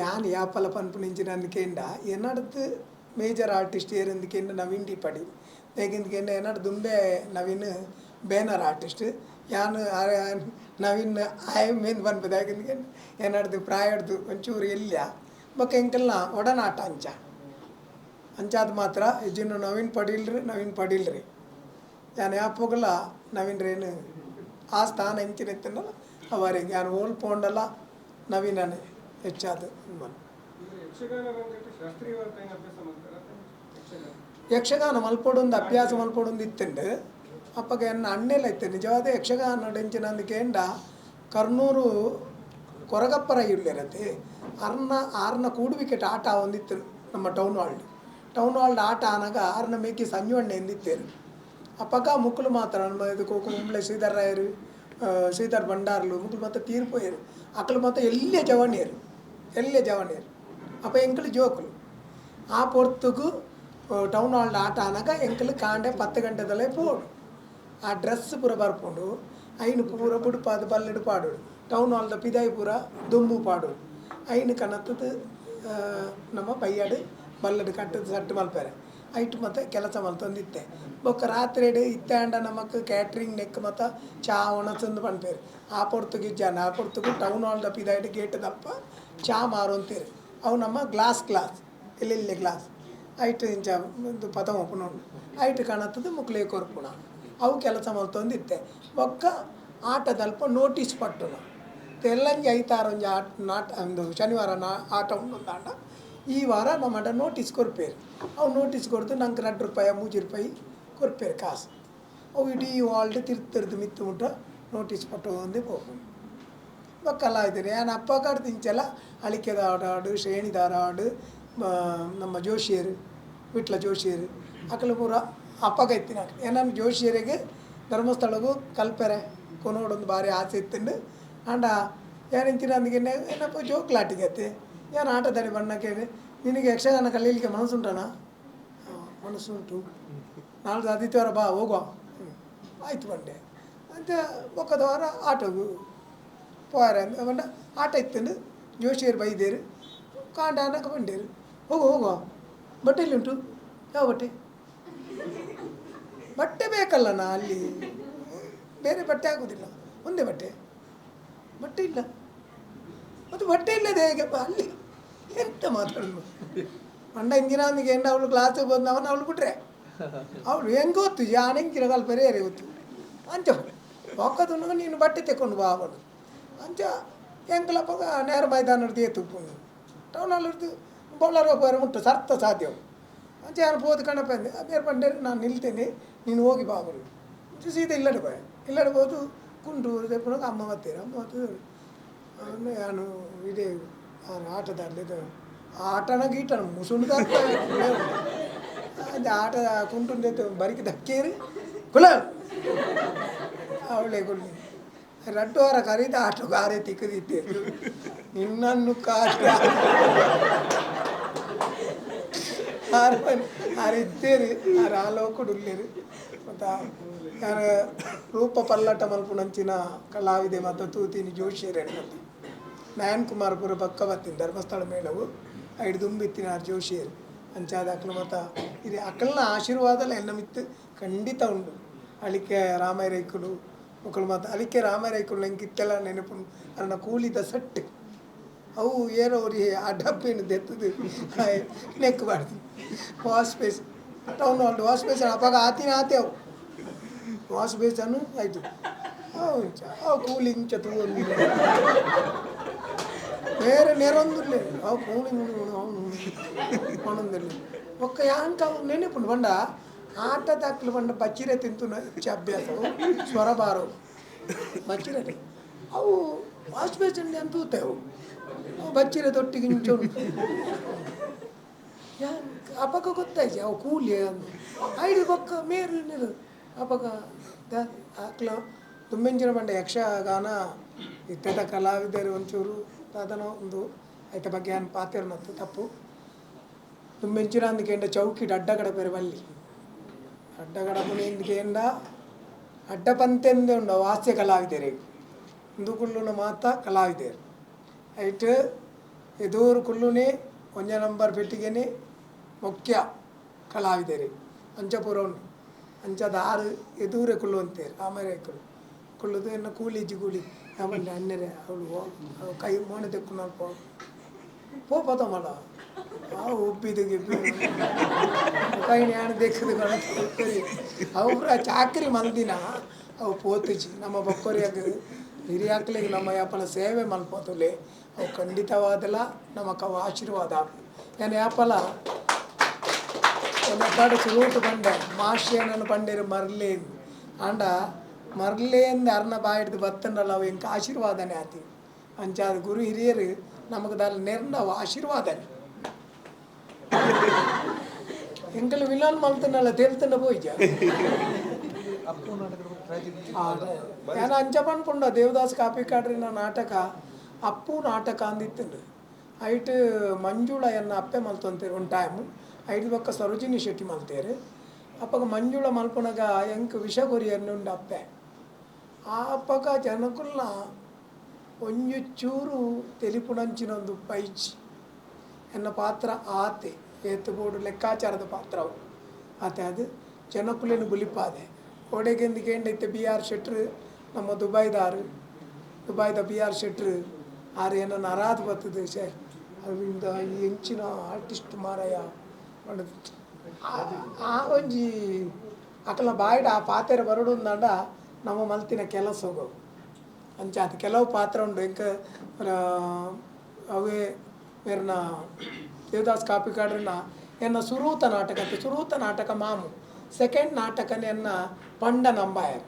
ಯಾನ್ ಯಾಪಲ ಪನ್ಪು ನಿಂಚಿನ ಅಂದ್ಕೇಂಡ ಎನ್ನಡ್ದು ಮೇಜರ್ ಆರ್ಟಿಸ್ಟ್ ಏರಂದ್ಕೇಂಡ ನವೀನ್ ಡಿ ಪಡಿ ಬೇಗಿಂದ್ಕೇಂಡ ಎನ್ನಡ್ ದುಂಬೆ ನವೀನ್ ಬ್ಯಾನರ್ ಆರ್ಟಿಸ್ಟ್ ಯಾನ್ ನವೀನ್ ಆಯ್ ಮೇನ್ ಪನ್ಪುದ ಯಾಕೆಂದ್ಕೇಂಡ ಎನ್ನಡ್ದು ಪ್ರಾಯಡ್ದು ಒಂಚೂರು ಇಲ್ಲ ಬೊಕ್ಕ ಎಂಕಲ್ನ ಒಡನಾಟ ಅಂಚ ಅಂಚಾದ ಮಾತ್ರ ಇಜ್ಜಿನ ನವೀನ್ ಪಡೀಲ್ರಿ ನವೀನ್ ಪಡೀಲ್ರಿ ಯಾನ್ ಯಾಪೋಗಲ ನವೀನ್ ರೇನು ಆ ಸ್ಥಾನ ಎಂಚಿನ ಎತ್ತನಲ್ಲ ಅವರಿಗೆ ಯಾನ್ ಓಲ್ ಪೋಂಡಲ್ಲ ನವೀನನೇ ಹೆಚ್ಚಾದ. ಯಕ್ಷಗಾನ ಮಲ್ಪೊಡೊಂದು ಅಭ್ಯಾಸ ಮಲ್ಪೊಡೊಂದು ಇತ್ತುಂಡು ಅಪ್ಪಗ ಎನ್ನ ಅಣ್ಣೆಲ್ಲ ಇತ್ತು. ನಿಜವಾದ ಯಕ್ಷಗಾನ ಎಂಚಿನ ಅಂದ್ಕೇಂಡ ಕರ್ನೂರು ಕೊರಗಪ್ಪರ ಇಲ್ಲಿರತ್ತೆ ಅರ್ನ ಆರ್ನ ಕೂಡುವಿಕೆಟ್ ಆಟ ಒಂದಿತ್ತು ನಮ್ಮ ಟೌನ್ ಹಾಲ್ಡ್. ಟೌನ್ ಹಾಲ್ಡ್ ಆಟ ಆನಾಗ ಆರ್ನ ಮೇಕಿ ಸಂಜುವಣ್ಣೆ ಎಂದಿತ್ತೇರು ಅಪ್ಪಗ ಮುಕ್ಕಲು ಮಾತ್ರ ನಮ್ಮ ಇದು ಕುಂಬ್ಳೆ ಶ್ರೀಧರ್ ರಾಯರು ಶ್ರೀಧರ್ ಭಂಡಾರ್ಲು ಮುಕ್ಕಲು ಮಾತ್ರ ತೀರ್ಪೋಯರು ಅಕ್ಕಲು ಮಾತ್ರ ಎಲ್ಲೇ ಜವಣಿಯರು ಎಲ್ಲೇ ಜವಣಿಯರು ಅಪ್ಪ ಎಂಕಲು ಜೋಕುಲು ಆ ಪೊರ್ತುಗು ಟೌನ್ ಹಾಲ್ಡ್ ಆಟ ಆನಾಗ ಎಂಕಲು ಕಾಂಡೆ 10 ಗಂಟೆದಲ್ಲೇ ಪೋಡು ಆ ಡ್ರೆಸ್ ಪೂರ ಬರ್ಪುಂಡು ಐನು ಪೂರ ಬುಡುಪಾದ ಬಲ್ಲೆಡು ಪಾಡೋಡು ಟೌನ್ ಹಾಲ್ದ ಪಿದಾಯಿ ಪೂರ ದುಂಬು ಪಾಡೋಡು ಐನು ಕನತ್ತದು ನಮ್ಮ ಬೈಯಾಡು ಬಲ್ಲಡು ಕಟ್ಟದು ಸಟ್ಟು ಮಲ್ಪೆರೆ ಐಟ್ ಮತ್ತು ಕೆಲಸ ಮಲ್ತೊಂದಿತ್ತೆ. ಬೊಕ್ಕ ರಾತ್ರಿ ಇತ್ತೆ ಆಂಡ ನಮಕ್ ಕ್ಯಾಟ್ರಿಂಗ್ ನೆಕ್ ಮತ್ತು ಚಾ ಒಣಸಂದು ಪನ್ಪೇರು ಆ ಪೊರ್ತುಗು ಇಜ್ಜಾನ ಆ ಪೊರ್ತುಗು ಟೌನ್ ಹಾಲ್ದ ಪಿದಾಯ್ಡು ಗೇಟ್ ದಪ್ಪ ಚಾ ಮಾರುಂತೇರು ಅವು ನಮ್ಮ ಗ್ಲಾಸ್ ಗ್ಲಾಸ್ ಎಲ್ಲೆಲ್ಲಿ ಗ್ಲಾಸ್ ಐಟ್ ಇಂಚ ಒಂದು ಪದ ಒಪ್ಪುನೋಡು ಐಟ್ ಕಾಣತ್ತದು ಮುಕ್ಲೆ ಕೊರ್ಪುಣ ಅವು ಕೆಲಸ ಮಲ್ತೊಂದಿತ್ತೆ. ಬೊಕ್ಕ ಆಟದಲ್ಪ ನೋಟಿಸ್ ಪಟ್ಟುನ ತೆಲ್ಲಂಜಿ ಐತಾರೊಂಜಿ ಆಟ ನಾಟ ಒಂದು ಶನಿವಾರ ನಾ ಆಟ ಉಂಡೊಂದಾಂಡ ಈ ವಾರ ನಮ್ಮಡ ನೋಟಿಸ್ ಕೊರ್ಪೇರು ಅವು ನೋಟಿಸ್ ಕೊಡ್ದು ನಂಗೆ ₹2 ₹3 ಕೊರ್ಪೇರು ಕಾಸು ಅವು ಇಡೀ ವಾಲ್ಡ್ ತಿರ್ತಿರ್ದು ಮಿತ್ತು ಮುಟ್ಟ ನೋಟಿಸ್ ಪಟ್ಟು ಒಂದೇ ಪೋಪುಂಡು. ಬೊಕ್ಕಲ್ಲ ಆಯ್ತು ಯಾನ್ ಅಪ್ಪ ಕಾಡ್ದು ಇಂಚೆಲ್ಲ ಅಳಿಕೆದಾಡು ಶ್ರೇಣಿದಾರಾಡು ನಮ್ಮ ಜೋಶಿಯರು ವಿಟ್ಲ ಜೋಶಿಯರು ಅಕಲು ಪೂರ ಅಪ್ಪಗ ಇತ್ತಿನ ಏನನ್ನು ಜೋಶಿಯರಿಗೆ ಧರ್ಮಸ್ಥಳಗೂ ಕಲ್ಪೆರೆ ಕೊನೋಡೊಂದು ಭಾರಿ ಆಸೆ ಇತ್ತುಂಡು. ಆಂಡ ಏನಿಂಚಿನ ಅಂದಿಗೆ ಏನಪ್ಪ ಜೋಕ್ಲಾಟಿಗತ್ತೆ ಏನು ಆಟದಾಡಿ ಬಣ್ಣಕ್ಕೆ ನಿನಗೆ ಯಕ್ಷಗಾನ ಕಲೀಲಿಕ್ಕೆ ಮನಸ್ಸುಂಟಣ? ಮನಸ್ಸುಂಟು, ನಾಳೆ ಆದಿತ್ಯವಾರ ಬಾ ಹೋಗುವ. ಆಯಿತು ಬಂಡೆ ಅಂತ ಒಕ್ಕದ ವಾರ ಆಟೋಗು ಪೋರೆ ಬಂಡ ಆಟ ಇತ್ತಂಡು ಜೋಶಿಯರು ಬೈದೇರು ಕಾಂಡ ಅನ್ನಕ್ಕೆ ಬಂಡೇರು ಹೋಗು ಹೋಗುವ ಬಟ್ಟೆ ಎಲ್ಲಿ ಉಂಟು? ಯಾವ ಬಟ್ಟೆ? ಬಟ್ಟೆ ಬೇಕಲ್ಲ ನಾ ಅಲ್ಲಿ ಬೇರೆ ಬಟ್ಟೆ ಆಗೋದಿಲ್ಲ, ಒಂದೇ ಬಟ್ಟೆ, ಬಟ್ಟೆ ಇಲ್ಲ. ಮತ್ತು ಬಟ್ಟೆ ಇಲ್ಲದೆ ಹೇಗೆಪ್ಪ ಅಲ್ಲಿ ಎಂತ ಮಾತಾಡೋದು? ಮಂಡ ಇಂಜಿನ ಎಂಡ ಅವಳು ಕ್ಲಾಸಿಗೆ ಬಂದವನು ಅವಳು ಬಿಟ್ರೆ ಅವಳು ಹೆಂಗೆ ಗೊತ್ತು ಯಾನ್ ಹೆಂಗಿನ ಕಲ್ಪರೆ ಯಾರೇ ಗೊತ್ತು ಅಂಚ ಒಕ್ಕದು ನೀನು ಬಟ್ಟೆ ತೆಕ್ಕೊಂಡು ಬಾ ಅವಳು ಅಂಚ ಎಂಕಲಪ್ಪ ನೇರ ಮೈದಾನ ಏತು ಟೌನ್ ಅಲ್ಲಿ ಬೌಲರ್ ಹೋಗ್ಬಾರ ಉಂಟು ಸರ್ತ ಸಾಧ್ಯ ಅಂಚೆ ಯಾರು ಪೋದು ಕಣಪ್ಪ ಅಂದೆ ಬೇರೆ ಬಂಡೆ ನಾನು ನಿಲ್ತೇನೆ ನೀನು ಹೋಗಿ ಬಾ ಅವರು ಸೀದಾ ಇಲ್ಲಡೆ ಬಾಯ ಇಲ್ಲಡೆ ಹೋದು ಕುಂಟು ತೆಪ್ಪುನಾಗ ಅಮ್ಮ ಬರ್ತೀರ ಅಮ್ಮ ಮತ್ತು ನಾನು ಇದೇ ಆಟದಲ್ಲಿ ಆಟನ ಗೀಟನ ಮುಸುಂಡು ಅದು ಆಟ ಕುಂಟು ಬರಿಕೆ ದಕ್ಕೇರಿ ಕುಲ ಅವಳೆ ಕುಳ್ಳಿ ರಡ್ಡು ವಾರ ಕರೀದ ಆಟೋ ಆರೆ ತಿಕ್ಕದಿದ್ದೇರು ನಿನ್ನನ್ನು ಕಾಟ ಆರು ಆರು ಇದ್ದೇರು ಆರು ಆಲೋಕುಡುಲ್ಲೇರು ಮತ್ತು ಯಾರು ರೂಪ ಪಲ್ಲಟ ಮಲ್ಪುನಂಚಿನ ಕಲಾವಿದೆ ಮತ್ತು ತೂತಿನಿ ಜೋಶಿಯರು ಮತ್ತು ನಯನ್ ಕುಮಾರ್ ಪೂರ ಪಕ್ಕ ಬತ್ತೀನಿ ಧರ್ಮಸ್ಥಳ ಮೇಳವು ಐಡು ದುಂಬಿತ್ತಿನ ಆರು ಜೋಶಿಯರು ಅಂಚಾದ ಅಕ್ಲು ಮತ್ತು ಇದು ಅಕ್ಕಲ್ನ ಆಶೀರ್ವಾದಲ ಎನ್ನ ಮಿತ್ತು ಖಂಡಿತ ಉಂಡು. ಅಳಿಕೆ ರಾಮೈರೈಕುಲು ಮಕ್ಕಳು ಮತ್ತು ಅಲಿಕೆ ರಾಮೈರೈಕುಲು ನಂಗೆ ಇತ್ತೆಲ್ಲ ನೆನಪು ಅನ್ನ ಕೂಲಿದ ಸೆಟ್ ಅವು ಏನೋ ಅವ್ರಿಗೆ ಆ ಡಬ್ಬಿನ ದೆತ್ತದು ನೆಕ್ ಬಾರ್ದು wash base town hall wash basin ಅಪ್ಪಾಗ ಆತಿನ ಆತೆ ಅವು ವಾಶ್ ಬೇಸನ್ನು ಆಯಿತು ಅವು ಅವು ಕೂಲಿ ಇಂಚ ತೂವೊಂದು ಬೇರೆ ನೆರೊಂದಿಲ್ಲ ಅವು ಕೂಲಿ ಅವನು ಪಣೊಂದಿಲ್ಲ ಒಕ್ಕ ಯಾಂಕ ಅವು ನೆನಪುಂಡು ಬಂಡ ಆಟ ದಾಖಲು ಬಂಡ ಬಚ್ಚಿರೆ ತಿಂತು ಹೆಚ್ಚು ಅಭ್ಯಾಸವು ಸ್ವರ ಬಾರವು ಬಚ್ಚಿರೆ ಅವು ವಾಶ್ ಬೇಸನ್ ಅಂತ ತೂತೆವು ಅವು ಬಚ್ಚಿರೆ ತೊಟ್ಟಿಗೆ ಇಂಚ ಉಂಟು ಯಾನ್ ಅಪಗ ಗೊತ್ತಾಯ್ತು ಅವು ಕೂಲಿ ಅಂದು ಐದು ಬೊಕ್ಕ ಮೇರು ನೀರು ಅಪಗ ಆಕ್ಲ ದುಮ್ಮೆಂಚಿನ ಪಂಡ ಯಕ್ಷಗಾನ ಇತ್ತೆದ ಕಲಾವಿದರು ಒಂಚೂರು ದಾದನ ಒಂದು ಐತ ಬಗ್ಗೆ ಯಾನ್ ಪಾತೆರ್ನತ್ತು ತಪ್ಪು. ದುಮ್ಮೆಂಚಿನ ಅಂದಕೇಂಡ ಚೌಕಿಡ್ ಅಡ್ಡಗಡ ಪೆರೆ ಬಲ್ಲಿ ಅಡ್ಡಗಡ ಪುಣೆಂದು ಅಡ್ಡ ಪಂತೆಂದೇ ಉಂಡು ಹಾಸ್ಯ ಕಲಾವಿದರಿಗೆ ಇಂದು ಕುಲ್ಲುನ ಮಾತ ಕಲಾವಿದರು ಐಟ್ ಎದೂರು ಕುಲ್ಲುನೆ ಒಂಜ ನಂಬರ್ ಪೆಟ್ಟಿಗೆನೆ ಮುಖ್ಯ ಕಲಾವಿದರು ಅಂಚ ಪೂರ ಉಂಡು ಅಂಚದ ಆರು ಎದೂರೆ ಕುಲ್ಲು ಅಂತೇರು ಆಮೇಲೆ ಕುಲ್ಲು ಕುಲ್ಲುದು ಎನ್ನ ಕೂಲಿ ಇಜ್ಜಿ ಕೂಲಿ ಆಮೇಲೆ ಅನ್ನೆರೆ ಅವಳು ಕೈ ಮೋನೆ ತೆಕ್ಕು ಪೋ ಪೋ ಪತ ಮಲ್ಲ ಆ ಉಬ್ಬಿದು ಗಿಬ್ಬಿ ಕೈ ನ್ಯಾಣ ದೆಕ್ಕದು ಅವ್ರ ಚಾಕ್ರಿ ಮಲ್ದಿನ ಅವು ಪೋತುಜಿ ನಮ್ಮ ಬೊಕ್ಕೊರಿಯಾಗ ಹಿರಿಯಾಕ್ಲಿಗೆ ನಮ್ಮ ಯಾಪಲ ಸೇವೆ ಮಲ್ಪೋತುಲೆ ಅವು ಖಂಡಿತವಾದಲ ನಮಕ್ ಅವು ಆಶೀರ್ವಾದ ಆಪು. ಯಾನ್ ಯಾಪಲ ಎನ್ನ ಸುರೂಟು ಪಂಡೆ ಮಾಸ್ಟೇನನ್ನು ಪಂಡೇರು ಮರ್ಲೇಂದು ಆಂಡ ಮರ್ಲೇಂದು ಅರ್ನ ಬಾಯಿಡ್ದು ಬತ್ತಂಡಲ್ಲ ಅವು ಎಂಕ್ ಆಶೀರ್ವಾದನೆ ಆತಿ. ಅಂಚಾದ ಗುರು ಹಿರಿಯರು ನಮಕ್ ದಾಲ ನೆರ್ಂಡ ಅವು ಆಶೀರ್ವಾದನೆ. ಎಂಕಲ್ ವಿಲನ್ ಮಲ್ತನಲ್ಲ ತೇಲ್ತಂಡ ಪೋಯಿಜ ಯಾನ ಅಂಚ ಪನ್ಪುಂಡ ದೇವದಾಸ್ ಕಾಪಿಕಾಡ್ರಿನ ನಾಟಕ ಅಪ್ಪು ನಾಟಕ ಅಂದಿತ್ತುಂಡು. ಐಟ್ ಮಂಜುಳ ಎನ್ನ ಅಪ್ಪೆ ಮಲ್ತೊಂತೇರು ಒಂದು ಟೈಮ್ ಐಟ್ ಬೊಕ್ಕ ಸರೋಜಿನಿ ಶೆಟ್ಟಿ ಮಲ್ತೇರು. ಅಪ್ಪಗ ಮಂಜುಳ ಮಲ್ಪುನಗ ಎಂಕ್ ವಿಷ ಕೊರಿಯರ್ನ ಉಂಡು ಅಪ್ಪೆ. ಆ ಅಪ್ಪಗ ಜನಕುಲ್ನ ಒಂಜಿ ಚೂರು ತೆಲಿಪುನಂಚಿನೊಂದು ಪೈಚಿ ಎನ್ನ ಪಾತ್ರ ಆತೆ ಏತು ಬೋಡು ಲೆಕ್ಕಾಚಾರದ ಪಾತ್ರ ಅವು ಆತೆ ಅದು ಜನಕುಲೆನು ಬುಲಿಪಾದೆ ಓಡೆಗೆಂದು ಕೇಂಡೈತೆ ಬಿ ಆರ್ ಶೆಟ್ರು ನಮ್ಮ ದುಬೈದಾರು ದುಬೈದ ಬಿ ಆರ್ ಶೆಟ್ರು ಆರು ಏನನ್ನ ಅರಾದ ಬರ್ತದೆ ಸರ್ ಅವಿಂದ ಈ ಹೆಂಚಿನ ಆರ್ಟಿಸ್ಟ್ ಮಾರಾಯ ಆ ಒಂಜಿ ಅಕಲ ಬಾಯಿಡ ಆ ಪಾತೆರ ಬರಡುಂದಾಂಡ ನಮ್ಮ ಮಲ್ತಿನ ಕೆಲಸ ಹೋಗವು. ಅಂಚ ಅದು ಕೆಲವು ಪಾತ್ರ ಉಂಡು ಎಂಕ ಅವೇ ಮೇರ್ನ ದೇವದಾಸ್ ಕಾಪಿಕಾಡ್ರನ್ನ ಎನ್ನ ಸುರೂತ ನಾಟಕ ಸುರೂತ ನಾಟಕ ಮಾಮು ಸೆಕೆಂಡ್ ನಾಟಕನೇ ಎನ್ನ ಪಂಡ ನಂಬಾಯರ್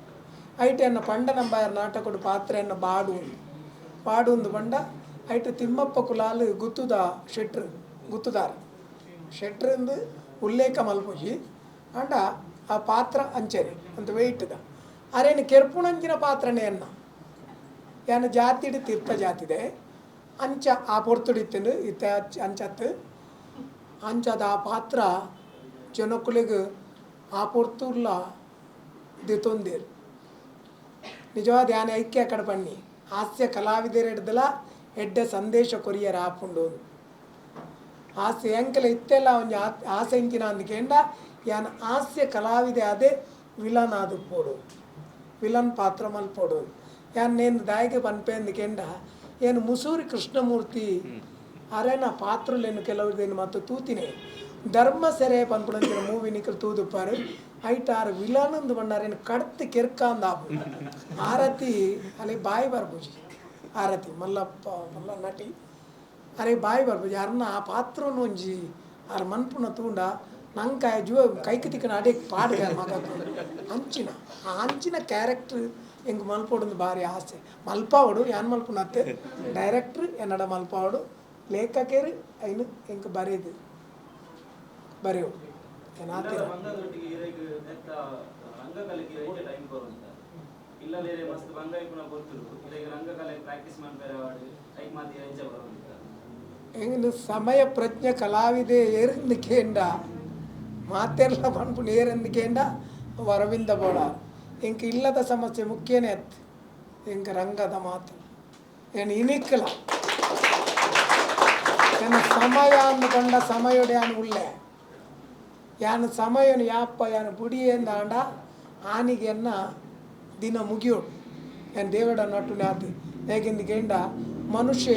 ಐಟ್ ಎನ್ನ ಪಂಡ ನಂಬಾಯರ್ ನಾಟಕಡು ಪಾತ್ರ ಎನ್ನ ಬಾಡು ಉಂದು ಬಾಡು ಉಂದು ಪಂಡ ಐಟ್ ತಿಮ್ಮಪ್ಪ ಕುಲಾಲ್ ಗುತ್ತುದ ಶೆಟ್ರು ಗುತ್ತುದಾರ ಶೆಟ್ರಂದು ಉಲ್ಲೇಖ ಮಲ್ಪುಜಿ ಅಂಡ ಆ ಪಾತ್ರ ಅಂಚನೆ ಅಂತ ವೆಯ್ಟ್ದ ಅರೇನು ಕೆರ್ಪುಣಂಚಿನ ಪಾತ್ರನೇ ಎನ್ನ ಯಾನ ಜಾತಿಡು ತೀರ್ಥ ಜಾತಿದೆ ಅಂಚ ಆ ಪೊರ್ತುಡಿತ್ತಂಡು ಇತ್ತ ಅಂಚತ್ತು ಅಂಚದ ಆ ಪಾತ್ರ ಜನಕುಲಿಗೆ ಆ ಪೊರ್ತುರ್ಲ ದೆತೊಂದೇರು. ನಿಜವಾದ ಯಾನ ಐಕ್ಯ ಕಡೆ ಬನ್ನಿ ಹಾಸ್ಯ ಕಲಾವಿದರೆಡ್ದಲ ಎಡ್ಡೆ ಸಂದೇಶ ಕೊರಿಯರ್ ಆಪುಂಡು ಹಾಸ್ಯ ಎಂಕಲ ಇತ್ತೆಲ್ಲ ಒಂಜಿ ಆಸೆ ಇಂಚಿನ ಅಂದ್ಕೇಂಡ ಯಾನ ಹಾಸ್ಯ ಕಲಾವಿದೆ ಅದೇ ವಿಲನ್ ಆದು ಪೋಡು ವಿಲನ್ ಪಾತ್ರ ಮಲ್ಪೋಡು. ಯಾನ್ ನೇನು ದಾಯಿಗೆ ಪನ್ಪೇಂದ್ಕೇಂಡ ಏನು ಮುಸೂರಿ ಕೃಷ್ಣಮೂರ್ತಿ ಅರೇನ ಪಾತ್ರಲೇನು ಕೆಲವ್ರದೇನು ಮತ್ತು ತೂತಿನೇ ಧರ್ಮ ಸೆರೆ ಪನ್ಪುಣಂಚಿನ ಮೂವಿ ನಿಕಲ್ ತೂದುಪ್ಪಾರು ಐಟ್ ಆರು ವಿಲನಂದು ಬಣ್ಣಾರೇನು ಕಡ್ತು ಕೆರ್ಕಾಂದ ಆರತಿ ಅಲ್ಲಿ ಬಾಯಿ ಬರ್ಪುಜಿ ಆರತಿ ಮಲ್ಲಪ್ಪ ಮಲ್ಲ ನಟಿ ಅರೆ ಬಾಯಿ ಬರ್ಪುಜಿ ಅರ್ನ ಆ ಪಾತ್ರನು ಒಂಜಿ ಆರ್ ಮನ್ಪುಣ ತೂಂಡ ನಂಕಾಯ ಜೀವ ಕೈಕ್ ತಿಕ್ಕನ ಅಡೆ ಪಾಡ್ಗ ಮಗ ಅಂಚಿನ ಆ ಅಂಚಿನ ಕ್ಯಾರೆಕ್ಟರ್ ಎಂಕ್ ಮಲ್ಪೊಡೊಂದು ಭಾರಿ ಆಸೆ. ಮಲ್ಪಾವಡು ಯಾನ್ ಮಲ್ಪುನತ್ತೆ ಡೈರೆಕ್ಟ್ರ್ ಎನ್ನಡ ಮಲ್ಪಾವಡು ಲೇಖಕರು ಐನು ಎಂಕ್ ಬರೆದು ಬರೆಯೋಡು ಏನಾತಿರ ಎಂಗ್ ಸಮಯ ಪ್ರಜ್ಞೆ ಕಲಾವಿದೆ ಏರಂದು ಕೇಂಡ ಮಾತೆಲ್ಲ ಪನ್ಪುನ ಏರಂದು ಕೇಂಡ ಅರವಿಂದ ಬೋಡ ಎಂಕ್ ಇಲ್ಲದ ಸಮಸ್ಯೆ ಮುಖ್ಯನೇ ಅತ್ತು ಎಂಕ್ ರಂಗದ ಮಾತು ಏನು ಇನಿಕ್ಕಲ ಎನ್ನ ಸಮಯ ಅಂದುಕೊಂಡ ಸಮಯೋಡೆ ಯಾನು ಉಳ್ಳೆ ಯಾನು ಸಮಯನು ಯಾಪ್ಪ ಯಾನು ಬುಡಿಯೇಂದಾಂಡ ಆನಿಗೆ ಎನ್ನ ದಿನ ಮುಗಿಯೋಡು ಯಾನ್ ದೇವಡ ನಟ್ಟು ನಾತು ಹೇಗೆಂದು ಕೇಂಡ ಮನುಷ್ಯ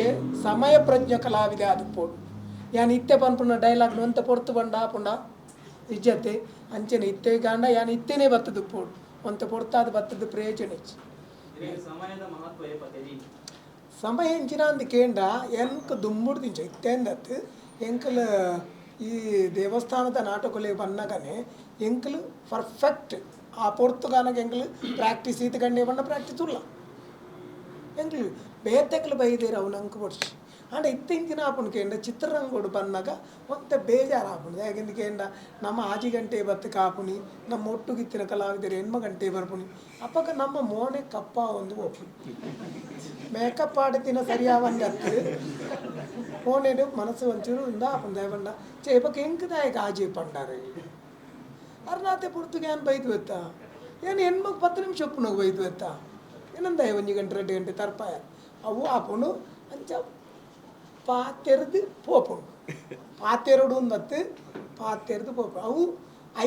ಸಮಯ ಪ್ರಜ್ಞೆ ಕಲಾವಿದೆ ಅದು ಪೋಡು ಯಾನ್ ಇತ್ತೆ ಪನ್ಪುನ ಡೈಲಾಗ್ ನೊಂತ ಪೊರ್ತು ಬಂಡ ಪುಂಡ ಇಜ್ಜತೆ ಅಂಚನೆ ಇತ್ತೆ ಗಾಂಡ ಯಾನ್ ಇತ್ತೇನೆ ಬತ್ತದು ಪೋಡು ಒಂತ ಪೊರ್ತಾದ ಬತ್ತದ ಪ್ರಯೋಜನ ಇಚ್ಚಿ ಸಮಯ ಎಂಚಿನ ಅಂದ್ ಕೇಂಡ ಎಂಕ್ ದುಂಬುಡ್ದಿಂಚ ಇತ್ತೇಂದತ್ತು ಎಂಕಲ್ ಈ ದೇವಸ್ಥಾನದ ನಾಟಕೊಲೆ ಬನ್ನಗನೆ ಎಂಕಲ್ ಪರ್ಫೆಕ್ಟ್ ಆ ಪೊರ್ತುಗಾನಗ ಎಂಕಲ್ ಪ್ರಾಕ್ಟೀಸ್ ಈತ ಗಂಡೆ ಬಣ್ಣ ಪ್ರಾಕ್ಟೀಸ್ ಉಲ್ಲ ಎಂಕಲ್ ಬೇತೆಕ್ಲು ಬೈದೇರು ಅವು ನಂಗೆ ಪೊಡ್ಚಿ. ಆಂಡ ಇತ್ತಿಂಚಿನ ಆಪುಂಡು ಕೇಂಡ ಚಿತ್ರರಂಗೋಡು ಬಂದಾಗ ಒಂತೆ ಬೇಜಾರು ಆಪುಂಡು. ಯಾಕೆಂದು ಕೇಂಡ ನಮ್ಮ 6 ಗಂಟೆ ಬತ್ತು ಕಾಪುಣಿ, ನಮ್ಮ ಒಟ್ಟುಗಿತ್ತಿನ ಕಲಾವಿದರು 8 ಗಂಟೆ ಬರ್ಪುಣಿ. ಅಪ್ಪಗ ನಮ್ಮ ಮೋನೆ ಕಪ್ಪ ಒಂದು ಒಪ್ಪು ಮೇಕಪ್ ಆಡತಿನ ಸರಿಯಾವಂದತ್ತು ಮೋನೆಡು ಮನಸ್ಸು ಒಂಚೂರು ಇಂದ ಆಪುಂಡು. ದಯಪಂಡ ಚೇ ಇಪ್ಪಕ್ಕೆ ಎಂಕದಾಯಕ ಆಜಿ ಪಂಡಾರೆ ಅರ್ನಾತೆ ಪುರ್ತುಗೆ ಏನು ಬೈದು ಬೆತ್ತ ಏನು ಹೆಣ್ಮಗ್ 10 ನಿಮಿಷ ಒಪ್ಪುನೋಗಿ ಬೈದು ಬೆತ್ತ ಏನಂದ 1 ಗಂಟೆ 2 ಗಂಟೆ ತರ್ಪಾಯ ಅವು ಆಪುಂಡು. ಅಂಚ ಪಾತೆರ್ದು ಪೋಪುಂಡು, ಪಾತೆರಡು ಮತ್ತು ಪಾತೆರ್ದು ಪೋಪುಂಡು. ಅವು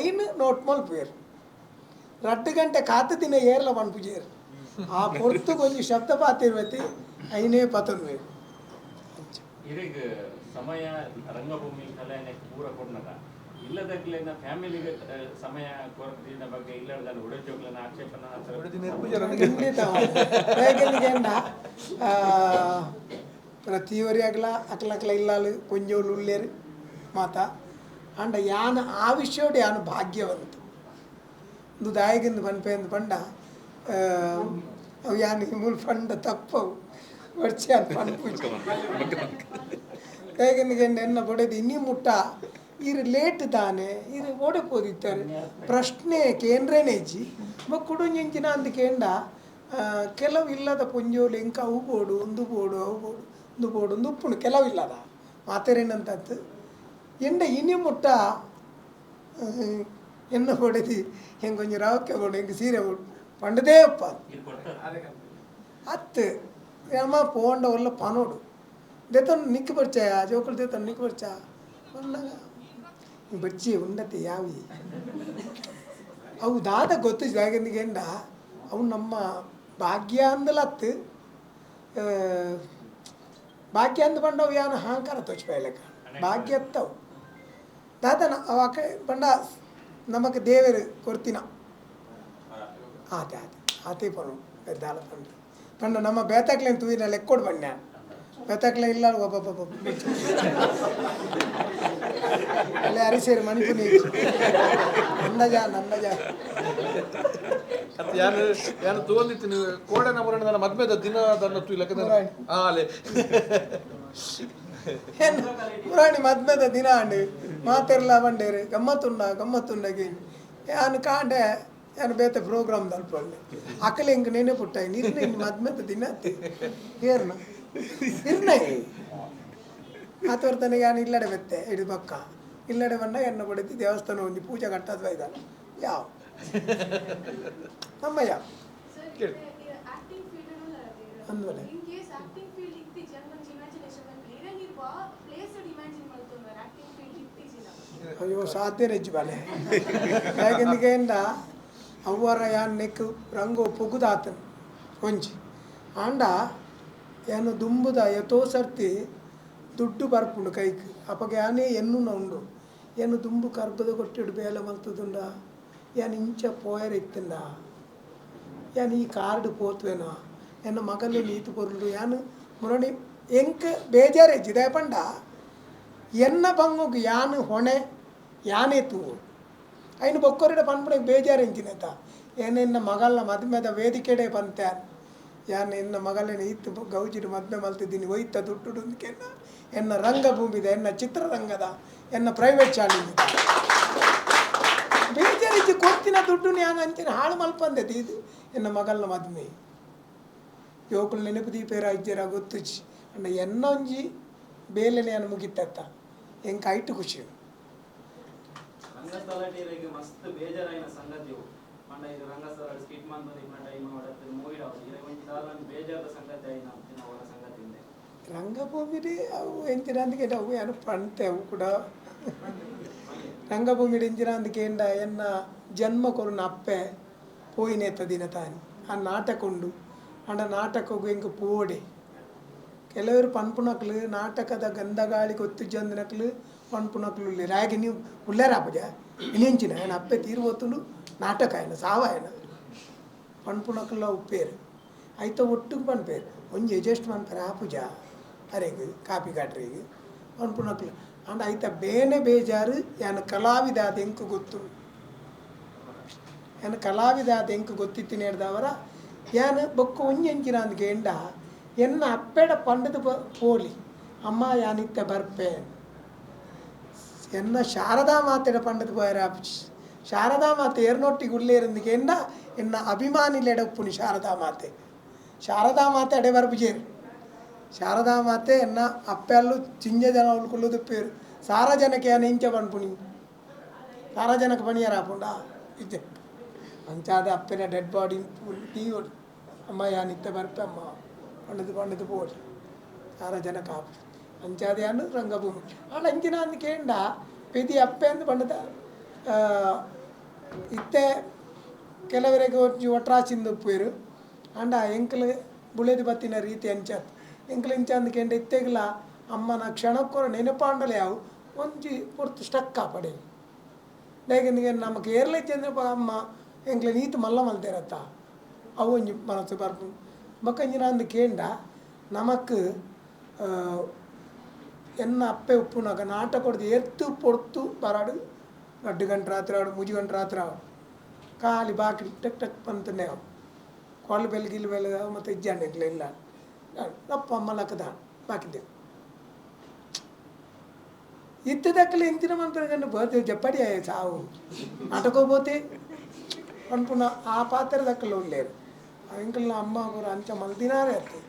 ಐನು ನೋಟ್ ಮಲ್ಪುವೆರ್ 2 ಗಂಟೆ ಕಾತು ದಿನ ಏರ್ಲ ಪನ್ಪುಜೇರು ಆ ಪೊರ್ತು ಕೊಂಚ ಶಬ್ದ ಪಾತಿರ್ವತಿ ಐನೇ ಪತೊನ್ವೇರು. ಇರೆಗ್ ಸಮಯ ರಂಗಭೂಮಿ ಕಲೆನೆ ಪೂರ ಕೊಡ್ನಗ ಇಲ್ಲದಗ್ಲೇನ ಫ್ಯಾಮಿಲಿಗೆ ಸಮಯ ಕೊರತಿನ ಬಗ್ಗೆ ಇಲ್ಲದ ಉಡಜೋಗ್ಲನ ಆಕ್ಷೇಪನ ಪ್ರತಿಯೊರಿ ಆಗಲ ಅಕ್ಲಕ್ಲ ಇಲ್ಲಾಲು ಕೊಂಜೋಲು ಉಳ್ಳೇರು ಮಾತಾ. ಆಂಡ ಯಾನ ಆ ವಿಷಯೋಡು ಯಾನು ಭಾಗ್ಯವಂತ ಒಂದು ದಾಯಗಿಂದು ಪನ್ಪೆಂದು ಪಂಡ ಅವು ಯಾನು ಮೂಲ ಪಂಡ ತಪ್ಪವು ವರ್ಷ ಪನ್ಪುಜಿ. ಹೇಗೆಂದು ಎನ್ನ ಬೊಡೆದು ಇನ್ನಿ ಮುಟ್ಟ ಇರು ಲೇಟ್ ತಾನೆ ಇರು ಓಡೆ ಪೋದಿತ್ತಾರೆ ಪ್ರಶ್ನೆ ಕೇಂದ್ರನೇ ಇಜ್ಜಿ ಕುಡುಂಜಿನ ಅಂದು ಕೇಂಡ ಕೆಲವು ಇಲ್ಲದ ಪೊಂಜೋಲು ಇಂಕ ಅವು ಬೋಡು ಒಂದು ಬೋಡು ಅವು ಬೋಡು ಒಂದು ಬೋಡು ಒಂದು ಉಪ್ಪುಂಡು ಕೆಲವು ಇಲ್ಲದ ಮಾತೆರೇನಂತತ್ತು ಎಂಡ ಇನಿ ಮುಟ್ಟ ಎನ್ನ ಬೊಡೆದಿ ಹೆಂಗೆ ಕೊಂಚ ರವಕ್ಕೆ ಬೋಡು ಹೆಂಗೆ ಸೀರೆ ಬೋಡು ಪಂಡದೇ ಅಪ್ಪ ಅತ್ತು ಅಮ್ಮ ಪೋಂಡ ಒಲ್ಲ ಪನೋಡು ದೇತನ್ ನಿಕ್ಕು ಬರ್ಚಾಯ ಜೋಕುలు ದೇತನ್ ನಿಕ್ಕು ಬರ್ಚಾ ಪಂಡಾಗ ಬಚ್ಚಿ ಉಂಡತೆ ಯಾವಿ ಅವು ದಾದ ಗೊತ್ತು ಜಾಗಂದಿಗೆಂಡ ಅವು ನಮ್ಮ ಭಾಗ್ಯ ಅಂದಲತ್ತು ಭಾಗ್ಯ ಅಂದ ಪಂಡವು ಯಾನ ಅಹಂಕಾರ ತೋಚ್ಪೇಲೆಕ್ಕ ಭಾಗ್ಯತ್ತವು ದಾದನ ಅವ ಪಂಡ ನಮಕ್ ದೇವರು ಕೊರ್ತಿನ ಆತೆ ಆತೆ ಆತೆ ಪನು ದಾಲ ಪಂಡ ಪಂಡ ನಮ್ಮ ಬೇತಾಕ್ಲೇನು ತೂಯಿನ ಲೆಕ್ಕೊಡು ಬಣ್ಣ ಬೇತಾಕ್ಲೆ ಇಲ್ಲ ಒಬ್ಬ ಅಲ್ಲೇ ಅರಿಸೇರಿ ಮಣಿಪುನಿ ಅಂದಾಜ ನಂದಜ ಯಾರು ಯಾರು ತಗೊಂಡಿತ್ತು ನೀವು ಕೋಡನ ಮುರಣ ಮದ್ಮೆದ ದಿನದನ್ನು ತೂಯ್ಲಕ್ಕ ಅಲ್ಲೇ ಮುರಾಣಿ ಮದ್ಮೆದ ದಿನ ಅಂಡು ಮಾತೆರ್ಲ ಬಂಡೇರು ಗಮ್ಮತ್ತುಂಡ ಗಮ್ಮತ್ತುಂಡಗೆ ಯಾನು ಕಾಂಡೆ ಯಾನು ಬೇತೆ ಪ್ರೋಗ್ರಾಮ್ ದಲ್ಪಂಡೆ ಅಕಲೆ ಹಿಂಗೆ ನೆನೆ ಪುಟ್ಟ ಇರ್ನ ಇನ್ನು ಮದ್ಮೆದ ದಿನ ಏರ್ನ ಇರ್ನ ಆತವರ್ತನಿಗೆ ಯಾನು ಇಲ್ಲಡೆ ಬೆತ್ತೆ ಇಡು ಪಕ್ಕ ಇಲ್ಲಡೆ ಬಂದ ಎನ್ನ ಬಡಿದು ದೇವಸ್ಥಾನ ಒಂದು ಪೂಜೆ ಕಟ್ಟದ ಬೈದಾನ ಯಾವ ನಮ್ಮ ಯಾವ ಅಂದ್ಮೇಲೆ ಅಯ್ಯೋ ಸಾಧ್ಯ ನೆಜ್ಜು ಬಾಲೆ ಯಾಕೆಂದಿಗೆಂಡ ಅವ್ವರ ಯಾನ್ ನೆಕ್ ರಂಗು ಪೊಗುದಾತನು ಒಂಜಿ ಆಂಡ ಯಾನು ದುಂಬುದ ಎತೋ ಸರ್ತಿ ದುಡ್ಡು ಬರ್ಪುಂಡು ಕೈಕ್ ಅಪಗ ಯಾನೇ ಎನ್ನುನ ಉಂಡು ಏನು ದುಂಬು ಕರ್ಬದ ಕೊಟ್ಟಿಡು ಬೇಲೆ ಮಲ್ತದುಂಡ ಯಾನ್ ಇಂಚ ಪೋಯರ್ ಇತ್ತಂಡ ಯಾನ್ ಈ ಕಾರ್ಡ್ ಪೋತ್ವೇನ ಎನ್ನ ಮಗಲು ನೀತು ಪೊರ್ಲು ಯಾನು ಮುರಣಿ ಎಂಕ್ ಬೇಜಾರು ದಾಯ ಪಂಡ ಎನ್ನ ಬಂಗುಗ್ ಯಾನು ಹೊಣೆ ಯಾನೇ ತೂವು ಐನು ಬೊಕ್ಕೊರಿಡ ಪನ್ಪುಣೆ ಬೇಜಾರು ಎಂಚಿನೇತ ಏನೆನ್ನ ಮಗಲ್ನ ಮದ್ಮೆದ ವೇದಿಕೆಡೆ ಪಂತೆ ಯಾನ್ ಎನ್ನ ಮಗಲೇನ ಇತ್ತು ಗೌಜಿಡು ಮದ್ಮೆ ಮಲ್ತಿದ್ದೀನಿ ಒಯ್ತ ದುಡ್ಡು ಕೆನ್ನ ಎನ್ನ ರಂಗಭೂಮಿದ ಎನ್ನ ಚಿತ್ರರಂಗದ ಎನ್ನ ಪ್ರೈವೇಟ್ ಶಾಲೆ ಬೇಜಾರಿಜ್ಜಿ ಕೊಡ್ತಿನ ದುಡ್ಡು ಯಾನ್ ಅಂಚಿನ ಹಾಳು ಮಲ್ಪಂದೆ ಇದು ಎನ್ನ ಮಗಲ್ನ ಮದ್ಮೆ ಜೋಕುಲು ನೆನಪು ದೀಪೇರ ಇಜ್ಜೆರ ಗೊತ್ತುಜಿ ಅಂಡ ಎನ್ನ ಒಂಜಿ ಬೇಲೆನೆ ಯಾನ್ ಮುಗಿತ್ತತ್ತ ಎಂಕ್ ಐಟ್ ಖುಷಿ. ರಂಗಸ್ಥಳ ಮಸ್ತ್ ಬೇಜಾರಾಯಿನ ಸಂಗತಿಯು ಪಂಡ ಇದು ರಂಗಸ್ಥಳ ಸ್ಕಿಟ್ ಮಂತೊಂದು ಇಪ್ಪುನ ಟೈಮ್ ಅವಡತ್ತೆ ಮೂವಿಡ್ ಅವಡು ಇರೆಗ್ ಒಂಜಿ ದಾಲ ಬೇಜಾರದ ಸಂಗತಿ ಆಯಿನ ಅವರ ಸಂಗತಿ ಇಂದೆ. ರಂಗಭೂಮಿಡ್ ಅವು ಎಂಚಿನ ಅವು ಯಾನ್ ಪಂತೆ ಅವು ಕೂಡ ರಂಗಭೂಮಿಡ್ ಎಂಚಿನ ಕೇಂಡ ಎನ್ನ ಜನ್ಮ ಕೊರ್ನ ಅಪ್ಪೆ ಪೋಯಿನೇತ ದಿನ ತಾನಿ ಆ ನಾಟಕ ಉಂಡು ಆಂಡ ನಾಟಕಗ್ ಎಂಕ್ ಪೋಡೆ ಕೆಲವರು ಪನ್ಪುನಕ್ಲು ನಾಟಕದ ಗಂಧಗಾಳಿ ಗೊತ್ತಿಜ್ಜಂದಿನಕ್ಲು ಪನ್ಪುನಕ್ಲು ಉಲ್ಲೆರ್ ಆಯೆ ನೀವು ಉಲ್ಲೇರಾಪುಜ ಇನಿಂಚಿನ ಆಯನ ಅಪ್ಪೆ ತೀರ್ವೋತುಂಡು ನಾಟಕ ಆಯನ ಸಾವಾಯನ ಪನ್ಪುನಕ್ಲ ಉಪ್ಪೇರು ಐತ ಒಟ್ಟುಗು ಪನ್ಪೇರು ಒಂಜಿ ಅಡ್ಜಸ್ಟ್ ಮನ್ಪೆರೆ ಆಪುಜ ಅರೆಗ್ ಕಾಪಿ ಕಾಟ್ರೆಗ್ ಪನ್ಪುನಕ್ಲು ಆಂಡ ಐತ ಬೇನೆ ಬೇಜಾರು ಯಾನ್ ಕಲಾವಿದ ಆದ್ ಎಂಕ್ ಗೊತ್ತುಂಡು ಯಾನ್ ಕಲಾವಿದ ಆದ್ ಎಂಕ್ ಗೊತ್ತಿತ್ತಿನೇಡ್ದವರ ಯಾನ್ ಬೊಕ್ಕ ಒಂಜಿ ಎಂಚಿನ ಅಂದ್ ಕೇಂಡ ಎನ್ನ ಅಪ್ಪೆಡ ಪಂಡದ ಪೋಲಿ ಅಮ್ಮ ಯಾನಿತ್ತೆ ಬರ್ಪೆ ಎನ್ನ ಶಾರದಾ ಮಾತೆಡ ಪಂಡದ ಪೋಯರ ಶಾರದಾ ಮಾತೆ ಏರ್ನೊಟ್ಟಿಗೆ ಉಳ್ಳೇರಂದಿಗೆ ಎನ್ನ ಎನ್ನ ಅಭಿಮಾನಿಲೆಡಪ್ಪುನಿ ಶಾರದಾ ಮಾತೆ ಶಾರದಾ ಮಾತೆ ಅಡೆ ಬರ್ಪುಜೇರು ಶಾರದಾ ಮಾತೆ ಎನ್ನ ಅಪ್ಪೆಲ್ಲು ಚಿಂಜ ಜನ ಕುಲ್ಲುದು ಪೇರು ಸಾರ ಜನಕ್ಕೆ ಯಾನ್ ಇಂಚ ಪನ್ಪುನಿ ಸಾರ ಜನಕ್ಕೆ ಪಣಿಯರ ಆಪುಂಡಾ ಇಜ್ಜೆ ಅಂಚಾದ ಅಪ್ಪೆನ ಡೆಡ್ ಬಾಡಿ ತೀಯೋಡು ಅಮ್ಮ ಯಾನ್ ಇತ್ತೆ ಬರ್ಪೆ ಅಮ್ಮ ಪಂಡದು ಪಂಡದು ಪೋಡು ಸಾರ ಜನಕ್ಕೆ ಆಪು ಅಂಚಾದ ಯಾನ್ ರಂಗಭೂಮಿ ಆಂಡ ಅಂಚಿನ ಅಂದ್ ಕೇಂಡ ಪೆದಿ ಅಪ್ಪೆ ಅಂದ್ ಪಂಡದ ಇತ್ತೆ ಕೆಲವರಿಗೆ ಒಂಜಿ ಒಟ್ರಾಸಿಂದ ಉಪ್ಪುವೆರು ಆಂಡ ಎಂಕಲ್ ಬುಳೆದು ಬತ್ತಿನ ರೀತಿ ಅಂಚಾತ್ ಎಂಕಲ್ ಇಂಚ ಅಂದ್ ಕೇಂಡ ಇತ್ತೆಗ್ಲ ಅಮ್ಮನ ಕ್ಷಣಕ್ಕೊರ ನೆನಪಾಂಡಲೇ ಅವು ಒಂಜಿ ಪೊರ್ತು ಸ್ಟಕ್ ಆಪಡೆ ದಾಯೆಗ್ ನಮಕ್ ಏರ್ಲೆಚ್ಚಂದ್ರೆ ಅಮ್ಮ ಎಂಕ್ಲೆ ನೀತು ಮಲ್ಲ ಮಲ್ತೇರತ್ತ ಅವು ಒಂಜಿ ಮನಸ್ಸು ಬರ್ಪುಂಡು ಬೊಕ್ಕ ಇಂಚಿನ ಅಂದ್ ಕೇಂಡ ನಮಕ್ ಎನ್ನ ಅಪ್ಪೆ ಉಪ್ಪುನಗ ನಾಟಕೊಡ್ದು ಎತ್ತು ಪೊರ್ತು ಬರಾಡು ರಡ್ಡು ಗಂಟೆ ರಾತ್ರಿ ಆವಡು ಮೂಜಿ ಗಂಟೆ ರಾತ್ರಿ ಆವಡು ಖಾಲಿ ಬಾಕಿ ಟಕ್ ಟಕ್ ಪಂತನೆ ಅವು ಕಾಲ್ ಬೆಲ್ ಗಿಲ್ ಬೆಲ್ ಮತ್ತು ಇಜ್ಜಾಂಡ ಎಂಕ್ಲೆ ಇಲ್ಲ ಅಪ್ಪ ಅಮ್ಮ ಲಕ್ಕದ ಬಾಕಿದ್ದೆವು ಇತ್ತದಕ್ಕಲೆ ಇಂಚಿನ ಮನ್ಪುನ ಬೋತೆ ಜಪ್ಪಡಿ ಆಯ ಸಾವು ನಾಟಕ ಬೋತೆ ಪನ್ಪುನ ಆ ಪಾತ್ರದಕ್ಕಲು ಉಲ್ಲೇರು ಎಂಕಲ್ನ ಅಮ್ಮ ಪೂರ ಅಂಚ ಮಲ್ದಿನಾರೇ ಅತ್ತೆ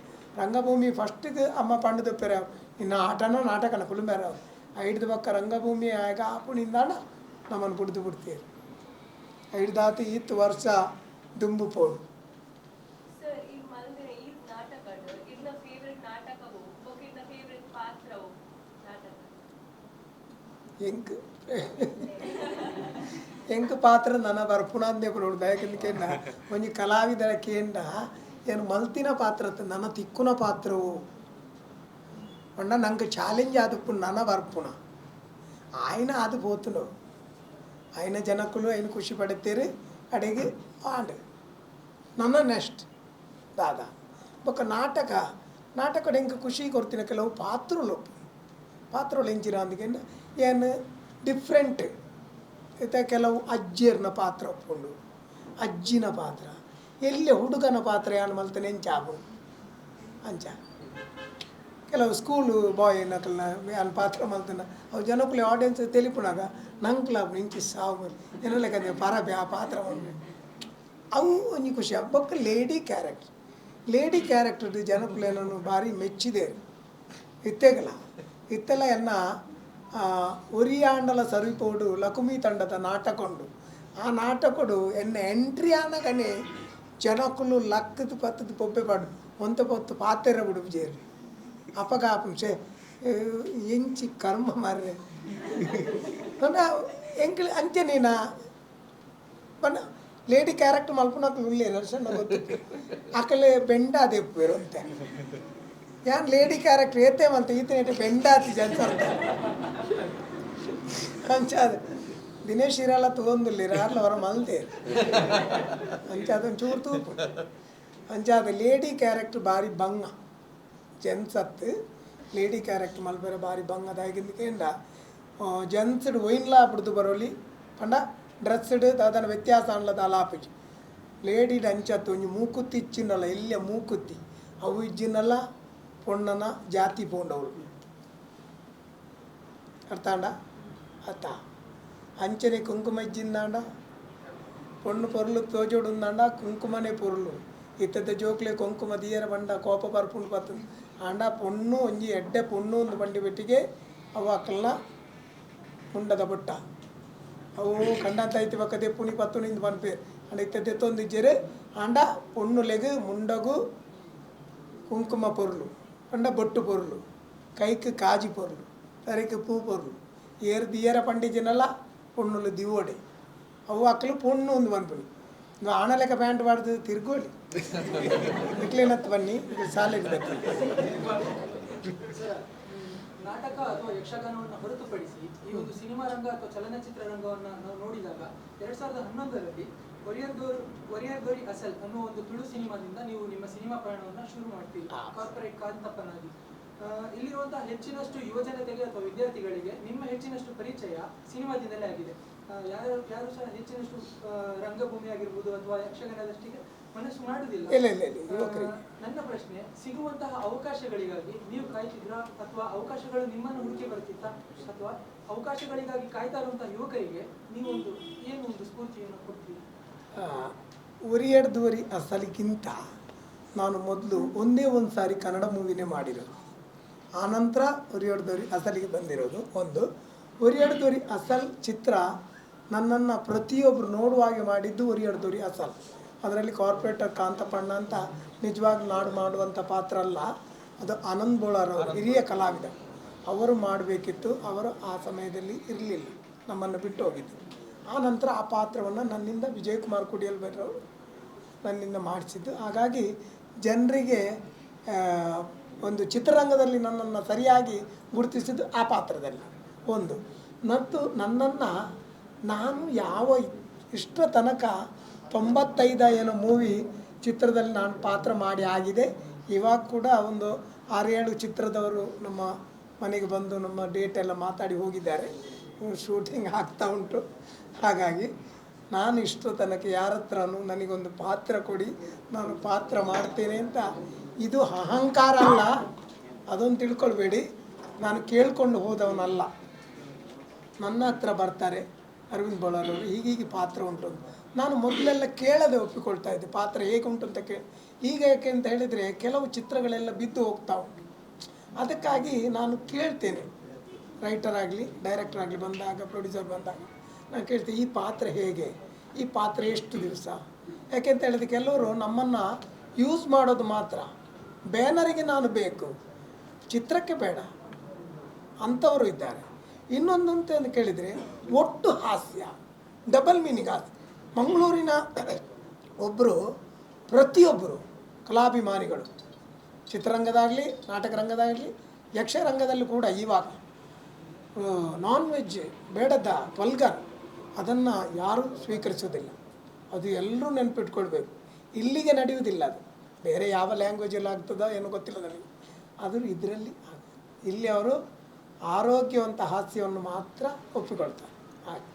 ರಂಗಭೂಮಿ ಫಸ್ಟಿಗೆ ಅಮ್ಮ ಪಂಡದ ಪೆರ ನಿನ್ನ ಆಟನ ನಾಟಕನ ಕುಲುಮೇರ ಐಡ್ದು ಬಕ್ಕ ರಂಗಭೂಮಿ ಆಗ ಆಪುಣಿಂದಾಣ ನಮ್ಮನ್ನು ಪುಡ್ದು ಬಿಡ್ತೀರಿ ಐಡ್ದಾತು ಈತ್ ವರ್ಷ ದುಂಬು ಪೋಡು. ಸರ್, ಈ ಮಲ್ದಿನ ಈ ನಾಟಕಡ್ ಇರ್ನ ಫೇವರೆಟ್ ನಾಟಕವು ಬೊಕ ಇರ್ನ ಫೇವರೆಟ್ ಪಾತ್ರವು ನಾಟಕ? ಎಂಕ್ ಎಂಕ್ ಪಾತ್ರ ನನ ಬರ್ಪುಣಂದೇ ಪನೊಡು ದಾಯೆಗ್ ಕೇಂಡ ಒಂಜಿ ಕಲಾವಿದರ ಕೇಂಡ ಏನು ಮಲ್ತಿನ ಪಾತ್ರ ನನ ತಿಕ್ಕುನ ಪಾತ್ರವು ಪಂಡ ನಂಗೆ ಚಾಲೆಂಜ್ ಆದುಪ್ಪು ನನ ಬರ್ಪುಣ ಆಯ್ನ ಅದು ಪೋತುಂಡು ಆಯ್ನ ಜನಕ್ಕುಲು ಐನ್ ಖುಷಿ ಪಡುತ್ತೇರು ಅಡೆಗೆ ಆಂಡ್ ನನ್ನ ನೆಕ್ಸ್ಟ್ ದಾದಾ ಬೊಕ್ಕ ನಾಟಕ ನಾಟಕಡ್ ಎಂಕ್ ಖುಷಿ ಕೊರ್ತಿನ ಕೆಲವು ಪಾತ್ರಲು ಪಾತ್ರಲು ಎಂಚಿನ ಅಂದ್ಕೆಂಡ ಏನು ಡಿಫ್ರೆಂಟ್ ಇತ್ತೆ ಕೆಲವು ಅಜ್ಜಿಯರ್ನ ಪಾತ್ರ ಉಪ್ಪುಂಡು ಅಜ್ಜಿನ ಪಾತ್ರ ಎಲ್ಲಿ ಹುಡುಗನ ಪಾತ್ರ ಯಾನ್ ಮಲ್ತನೆ ಎಂಚ ಆಪುಂಡು ಅಂಚ ಕೆಲವು ಸ್ಕೂಲು ಬಾಯ್ ನಕಲ್ನ ಯಾನ್ ಪಾತ್ರ ಮಲ್ತನ ಅವು ಜನಕ್ಕುಲೆ ಆಡಿಯನ್ಸ್ ತೆಲಿಪುನಾಗ ನಂಕ್ಲ ಇಂಚಿ ಸಾವು ಏನ ಲೆಕ್ಕ ಪರಬೆ ಆ ಪಾತ್ರ ಮಲ್ಪೆ ಅವು ಒಂಜಿ ಖುಷಿ. ಬೊಕ್ಕ ಲೇಡಿ ಕ್ಯಾರೆಕ್ಟರ್ ಲೇಡಿ ಕ್ಯಾರೆಕ್ಟರ್ ಜನಕುಲೆನನ್ನು ಭಾರಿ ಮೆಚ್ಚಿದೇರು ಇತ್ತೆಗಲ ಇತ್ತೆಲ್ಲ ಎನ್ನ ಒರಿಯಾಂಡಲ ಸರಿಪೋಡು ಲಕುಮಿ ತಂಡದ ನಾಟಕ ಉಂಡು ಆ ನಾಟಕಡು ಎನ್ನ ಎಂಟ್ರಿ ಆನಗನೆ ಜನಕುಲು ಲಕ್ಕದ ಪತ್ತದ ಪೊಬ್ಬೆ ಪಾಡು ಒಂತ ಪೊತ್ತು ಪಾತೆರ ಬುಡುಪುಜೇರು ಅಪಗ ಆಪುಂಡು ಎಂಚಿ ಕರ್ಮ ಮಾರ್ರೆ ಪಂಡ ಎಂಕ್ಲು ಅಂಚೆನೇನಾ ಪಂಡ ಲೇಡಿ ಕ್ಯಾರೆಕ್ಟರ್ ಮಲ್ಪುನಕುಲು ಉಲ್ಲೇರು ಸಣ್ಣ ಗೊತ್ತು ಅಕಲೆ ಬೆಂಡಾದ್ ಇಪ್ಪುವೆರ್ ಒಂತೆ ಯಾನ್ ಲೇಡಿ ಕ್ಯಾರೆಕ್ಟರ್ ಏತೆ ಮಲ್ತೆ ಈತನೇಟೆ ಬೆಂಡಾತಿ ಜನ ಅಂಚಾದ್ ದಿನೇಶ್ ಇರಲ್ಲ ತೂವೊಂದುಲ್ಲೆರ್ ಆರ್ಲ ಒರ ಮಲ್ತೆರ್ ಅಂಚಾದ್ ಒಂಚೂರು ತೂಪು ಅಂಚಾದ್ ಲೇಡಿ ಕ್ಯಾರೆಕ್ಟರ್ ಬಾರಿ ಬಂಗ ಜೆಂಟ್ಸ್ ಅತ್ತ್ ಲೇಡಿ ಕ್ಯಾರೆಕ್ಟರ್ ಮಲ್ಪೆರೆ ಬಾರಿ ಬಂಗ ದಾಯೆಗ್ ಕೇಂಡ ಜೆಂಟ್ಸ್ಡ್ ಒಯಿನ್ಲಾ ಬುಡ್ದು ಬರೊಲಿ ಪಂಡ ಡ್ರೆಸ್ಡ್ ದಾದನ ವ್ಯತ್ಯಾಸ ಆಂಡಲ ದಾಲ ಆಪುಜಿ ಲೇಡಿಡ್ ಅಂಚತ್ತ್ ಒಂಜಿ ಮೂಕುತ್ತಿ ಇಚ್ಚಿಂಡಲ ಎಲ್ಯ ಮೂಕುತ್ತಿ ಅವು ಇಜ್ಜಿಂಡಲ ಪೊಣ್ಣನ ಜಾತಿ ಪೋಂಡವಳು ಅರ್ಥ ಆಂಡ ಅತ್ತ ಅಂಚನೆ ಕುಂಕುಮ ಇಜ್ಜಿಂದಾಂಡ ಪೊಣ್ಣು ಪೊರ್ಲು ತೋಜೊಡುಂದಾಂಡ ಕುಂಕುಮನೆ ಪೊರ್ಲು ಇತ್ತದ ಜೋಕ್ಲೆ ಕುಂಕುಮ ದೀಯರ ಪಂಡ ಕೋಪ ಬರ್ಪುಂಡು ಪತ್ತುಂಡು ಆಂಡ ಪೊಣ್ಣು ಒಂಜಿ ಎಡ್ಡೆ ಪೊಣ್ಣು ಒಂದು ಬಂಡಿ ಬೆಟ್ಟಿಗೆ ಅವು ಅಕಲ್ನ ಮುಂಡದ ಬೊಟ್ಟ ಅವು ಕಂಡಂತ ಐತಿ ಬೊಕ್ಕ ದೆಪ್ಪುನಿ ಪತ್ತುನಿ ಇಂದ್ ಪನ್ಪೆರ್ ಆಂಡ ಇತ್ತೆ ದೆತ್ತೊಂದಿಜ್ಜೆರ್ ಆಂಡ ಪೊಣ್ಣುಲೆಗ್ ಮುಂಡಗು ಕುಂಕುಮ ಪೊರ್ಲು ಪಂಡ ಬೊಟ್ಟು ಪೊರ್ಲು ಕೈಕ್ ಕಾಜಿ ಪೊರ್ಲು ತರೆಕ್ ಪೂ ಪೊರ್ಲು ಏರ್ ದಿಯರ ಪಂಡಿಜಿನಲ ಪೊಣ್ಣುಲು ದಿವೋಡೆ ಅವು ಅಕ್ಲು ಪೊಣ್ಣು ಒಂದು ಪನ್ಪುನಿ ಇಂದು ಆಣಲೆಕ್ಕ ಪ್ಯಾಂಟ್ ಪಾಡ್ದು ತಿರ್ಗೋಲಿ ನಿಕ್ಲೇನತ್ ಬನ್ನಿ ಸಾಲೆಗ್ ಬತ್ತಿ. ಸರ್, ನಾಟಕ ಅಥವಾ ಯಕ್ಷಗಾನವನ್ನು ಹೊರತುಪಡಿಸಿ ಈ ಒಂದು ಸಿನಿಮಾ ರಂಗ ಅಥವಾ ಚಲನಚಿತ್ರ ರಂಗವನ್ನು ನಾವು ನೋಡಿದಾಗ 2011ರಲ್ಲಿ ಒರಿಯರ್ ದೋರಿ ಅಸಲ್ ಅನ್ನುವ ಒಂದು ತುಳು ಸಿನಿಮಾದಿಂದ ನೀವು ನಿಮ್ಮ ಸಿನಿಮಾ ಪ್ರಯಾಣವನ್ನು ಶುರು ಮಾಡ್ತೀರಿ ಕಾರ್ಪೊರೇಟ್ ಕಾಂತಪ್ಪನಾಗಿ. ಇಲ್ಲಿರುವಂತಹ ಹೆಚ್ಚಿನಷ್ಟು ಯುವಜನತೆಗೆ ಅಥವಾ ವಿದ್ಯಾರ್ಥಿಗಳಿಗೆ ನಿಮ್ಮ ಹೆಚ್ಚಿನಷ್ಟು ಪರಿಚಯ ಸಿನಿಮಾದಿಂದಲೇ ಆಗಿದೆ. ಯಾರು ಯಾರು ಸಹ ಹೆಚ್ಚಿನಷ್ಟು ರಂಗಭೂಮಿ ಆಗಿರ್ಬೋದು ಅಥವಾ ಯಕ್ಷಗಾನದಷ್ಟಿಗೆ ಮನಸ್ಸು ಮಾಡುವುದಿಲ್ಲ. ಇಲ್ಲ ಇಲ್ಲ ಇಲ್ಲ, ಯುವಕರಿಗೆ. ನನ್ನ ಪ್ರಶ್ನೆ, ಸಿಗುವಂತಹ ಅವಕಾಶಗಳಿಗಾಗಿ ನೀವು ಕಾಯ್ತಿದ್ರಾ ಅಥವಾ ಅವಕಾಶಗಳು ನಿಮ್ಮನ್ನು ಹುಡುಕಿ ಬರ್ತಿತ್ತಾ, ಅಥವಾ ಅವಕಾಶಗಳಿಗಾಗಿ ಕಾಯ್ತಾ ಇರುವಂತಹ ಯುವಕರಿಗೆ ನೀವು ಒಂದು ಏನು ಒಂದು ಸ್ಫೂರ್ತಿಯನ್ನು ಕೊಡ್ತೀರಿ? ಒರಿಯಡ್ದೋರಿ ಅಸಲಿಗಿಂತ ನಾನು ಮೊದಲು ಒಂದೇ ಒಂದು ಸಾರಿ ಕನ್ನಡ ಮೂವಿನೇ ಮಾಡಿರೋದು. ಆನಂತರ ಒರಿಯಡ್ದೋರಿ ಅಸಲಿಗೆ ಬಂದಿರೋದು. ಒಂದು ಒರಿಯಡ್ದೋರಿ ಅಸಲ್ ಚಿತ್ರ ನನ್ನನ್ನು ಪ್ರತಿಯೊಬ್ಬರು ನೋಡುವ ಹಾಗೆ ಮಾಡಿದ್ದು ಒರಿಯಡ್ದೋರಿ ಅಸಲ್. ಅದರಲ್ಲಿ ಕಾರ್ಪೊರೇಟರ್ ಕಾಂತಪಣ್ಣ ಅಂತ ನಿಜವಾಗ್ಲೂ ನಾಡು ಮಾಡುವಂಥ ಪಾತ್ರ ಅಲ್ಲ ಅದು, ಆನಂದ್ ಬೋಳಾರವರು ಹಿರಿಯ ಕಲಾವಿದ, ಅವರು ಮಾಡಬೇಕಿತ್ತು. ಅವರು ಆ ಸಮಯದಲ್ಲಿ ಇರಲಿಲ್ಲ, ನಮ್ಮನ್ನು ಬಿಟ್ಟು ಹೋಗಿದ್ದರು. ಆ ನಂತರ ಆ ಪಾತ್ರವನ್ನು ನನ್ನಿಂದ ವಿಜಯಕುಮಾರ್ ಕುಡಿಯಲ್ಬೇರವರು ನನ್ನಿಂದ ಮಾಡಿಸಿದ್ದು. ಹಾಗಾಗಿ ಜನರಿಗೆ ಒಂದು ಚಿತ್ರರಂಗದಲ್ಲಿ ನನ್ನನ್ನು ಸರಿಯಾಗಿ ಗುರುತಿಸಿದ್ದು ಆ ಪಾತ್ರದಲ್ಲಿ ಒಂದು. ಮತ್ತು ನನ್ನನ್ನು ನಾನು ಯಾವ ಇಷ್ಟರ ತನಕ 95 ಏನೋ ಮೂವಿ ಚಿತ್ರದಲ್ಲಿ ನಾನು ಪಾತ್ರ ಮಾಡಿ ಆಗಿದೆ. ಇವಾಗ ಕೂಡ ಒಂದು 6-7 ಚಿತ್ರದವರು ನಮ್ಮ ಮನೆಗೆ ಬಂದು ನಮ್ಮ ಡೇಟ್ ಎಲ್ಲ ಮಾತಾಡಿ ಹೋಗಿದ್ದಾರೆ, ಶೂಟಿಂಗ್ ಆಗ್ತಾ ಉಂಟು. ಹಾಗಾಗಿ ನಾನು ಇಷ್ಟರ ತನಕ ಯಾರ ಹತ್ರನೂ ನನಗೊಂದು ಪಾತ್ರ ಕೊಡಿ, ನಾನು ಪಾತ್ರ ಮಾಡ್ತೇನೆ ಅಂತ, ಇದು ಅಹಂಕಾರ ಅಲ್ಲ, ಅದೊಂದು ತಿಳ್ಕೊಳ್ಬೇಡಿ. ನಾನು ಕೇಳಿಕೊಂಡು ಹೋದವನಲ್ಲ. ನನ್ನ ಹತ್ರ ಬರ್ತಾರೆ ಅರವಿಂದ್ ಬೋಳಾರವರು, ಹೀಗೀಗೆ ಪಾತ್ರ ಉಂಟು. ನಾನು ಮೊದಲೆಲ್ಲ ಕೇಳದೆ ಒಪ್ಪಿಕೊಳ್ತಾ ಇದ್ದೆ, ಪಾತ್ರ ಹೇಗೆ ಉಂಟು ಅಂತ ಕೇಳಿ. ಈಗ ಯಾಕೆ ಅಂತ ಹೇಳಿದರೆ ಕೆಲವು ಚಿತ್ರಗಳೆಲ್ಲ ಬಿದ್ದು ಹೋಗ್ತಾ ಉಂಟು. ಅದಕ್ಕಾಗಿ ನಾನು ಕೇಳ್ತೇನೆ, ರೈಟರ್ ಆಗಲಿ ಡೈರೆಕ್ಟರ್ ಆಗಲಿ ಬಂದಾಗ, ಪ್ರೊಡ್ಯೂಸರ್ ಬಂದಾಗ ನಾನು ಕೇಳ್ತೇನೆ, ಈ ಪಾತ್ರ ಹೇಗೆ, ಈ ಪಾತ್ರ ಎಷ್ಟು ದಿವಸ. ಯಾಕೆ ಅಂತ ಹೇಳಿದರೆ ಕೆಲವರು ನಮ್ಮನ್ನು ಯೂಸ್ ಮಾಡೋದು ಮಾತ್ರ, ಬ್ಯಾನರಿಗೆ ನಾನು ಬೇಕು, ಚಿತ್ರಕ್ಕೆ ಬೇಡ ಅಂಥವರು ಇದ್ದಾರೆ. ಇನ್ನೊಂದು ಅಂತ ಕೇಳಿದರೆ ಒಟ್ಟು ಹಾಸ್ಯ, ಡಬಲ್ ಮೀನಿಂಗ್ ಹಾಸ್ಯ. ಮಂಗಳೂರಿನ ಒಬ್ಬರು, ಪ್ರತಿಯೊಬ್ಬರು ಕಲಾಭಿಮಾನಿಗಳು, ಚಿತ್ರರಂಗದಾಗಲಿ ನಾಟಕ ರಂಗದಾಗಲಿ ಯಕ್ಷರಂಗದಲ್ಲೂ ಕೂಡ ಇವಾಗ ನಾನ್ ವೆಜ್ ಬೇಡದ ವಲ್ಗರ್ ಅದನ್ನು ಯಾರೂ ಸ್ವೀಕರಿಸೋದಿಲ್ಲ. ಅದು ಎಲ್ಲರೂ ನೆನಪಿಟ್ಕೊಳ್ಬೇಕು. ಇಲ್ಲಿಗೆ ನಡೆಯುವುದಿಲ್ಲ ಅದು, ಬೇರೆ ಯಾವ ಲ್ಯಾಂಗ್ವೇಜಲ್ಲಿ ಆಗ್ತದೋ ಏನೋ ಗೊತ್ತಿಲ್ಲ ನನಗೆ, ಆದರೂ ಇದರಲ್ಲಿ ಇಲ್ಲಿ ಅವರು ಆರೋಗ್ಯವಂತ ಹಾಸ್ಯವನ್ನು ಮಾತ್ರ ಒಪ್ಪಿಕೊಳ್ತಾರೆ. ಹಾಗೆ.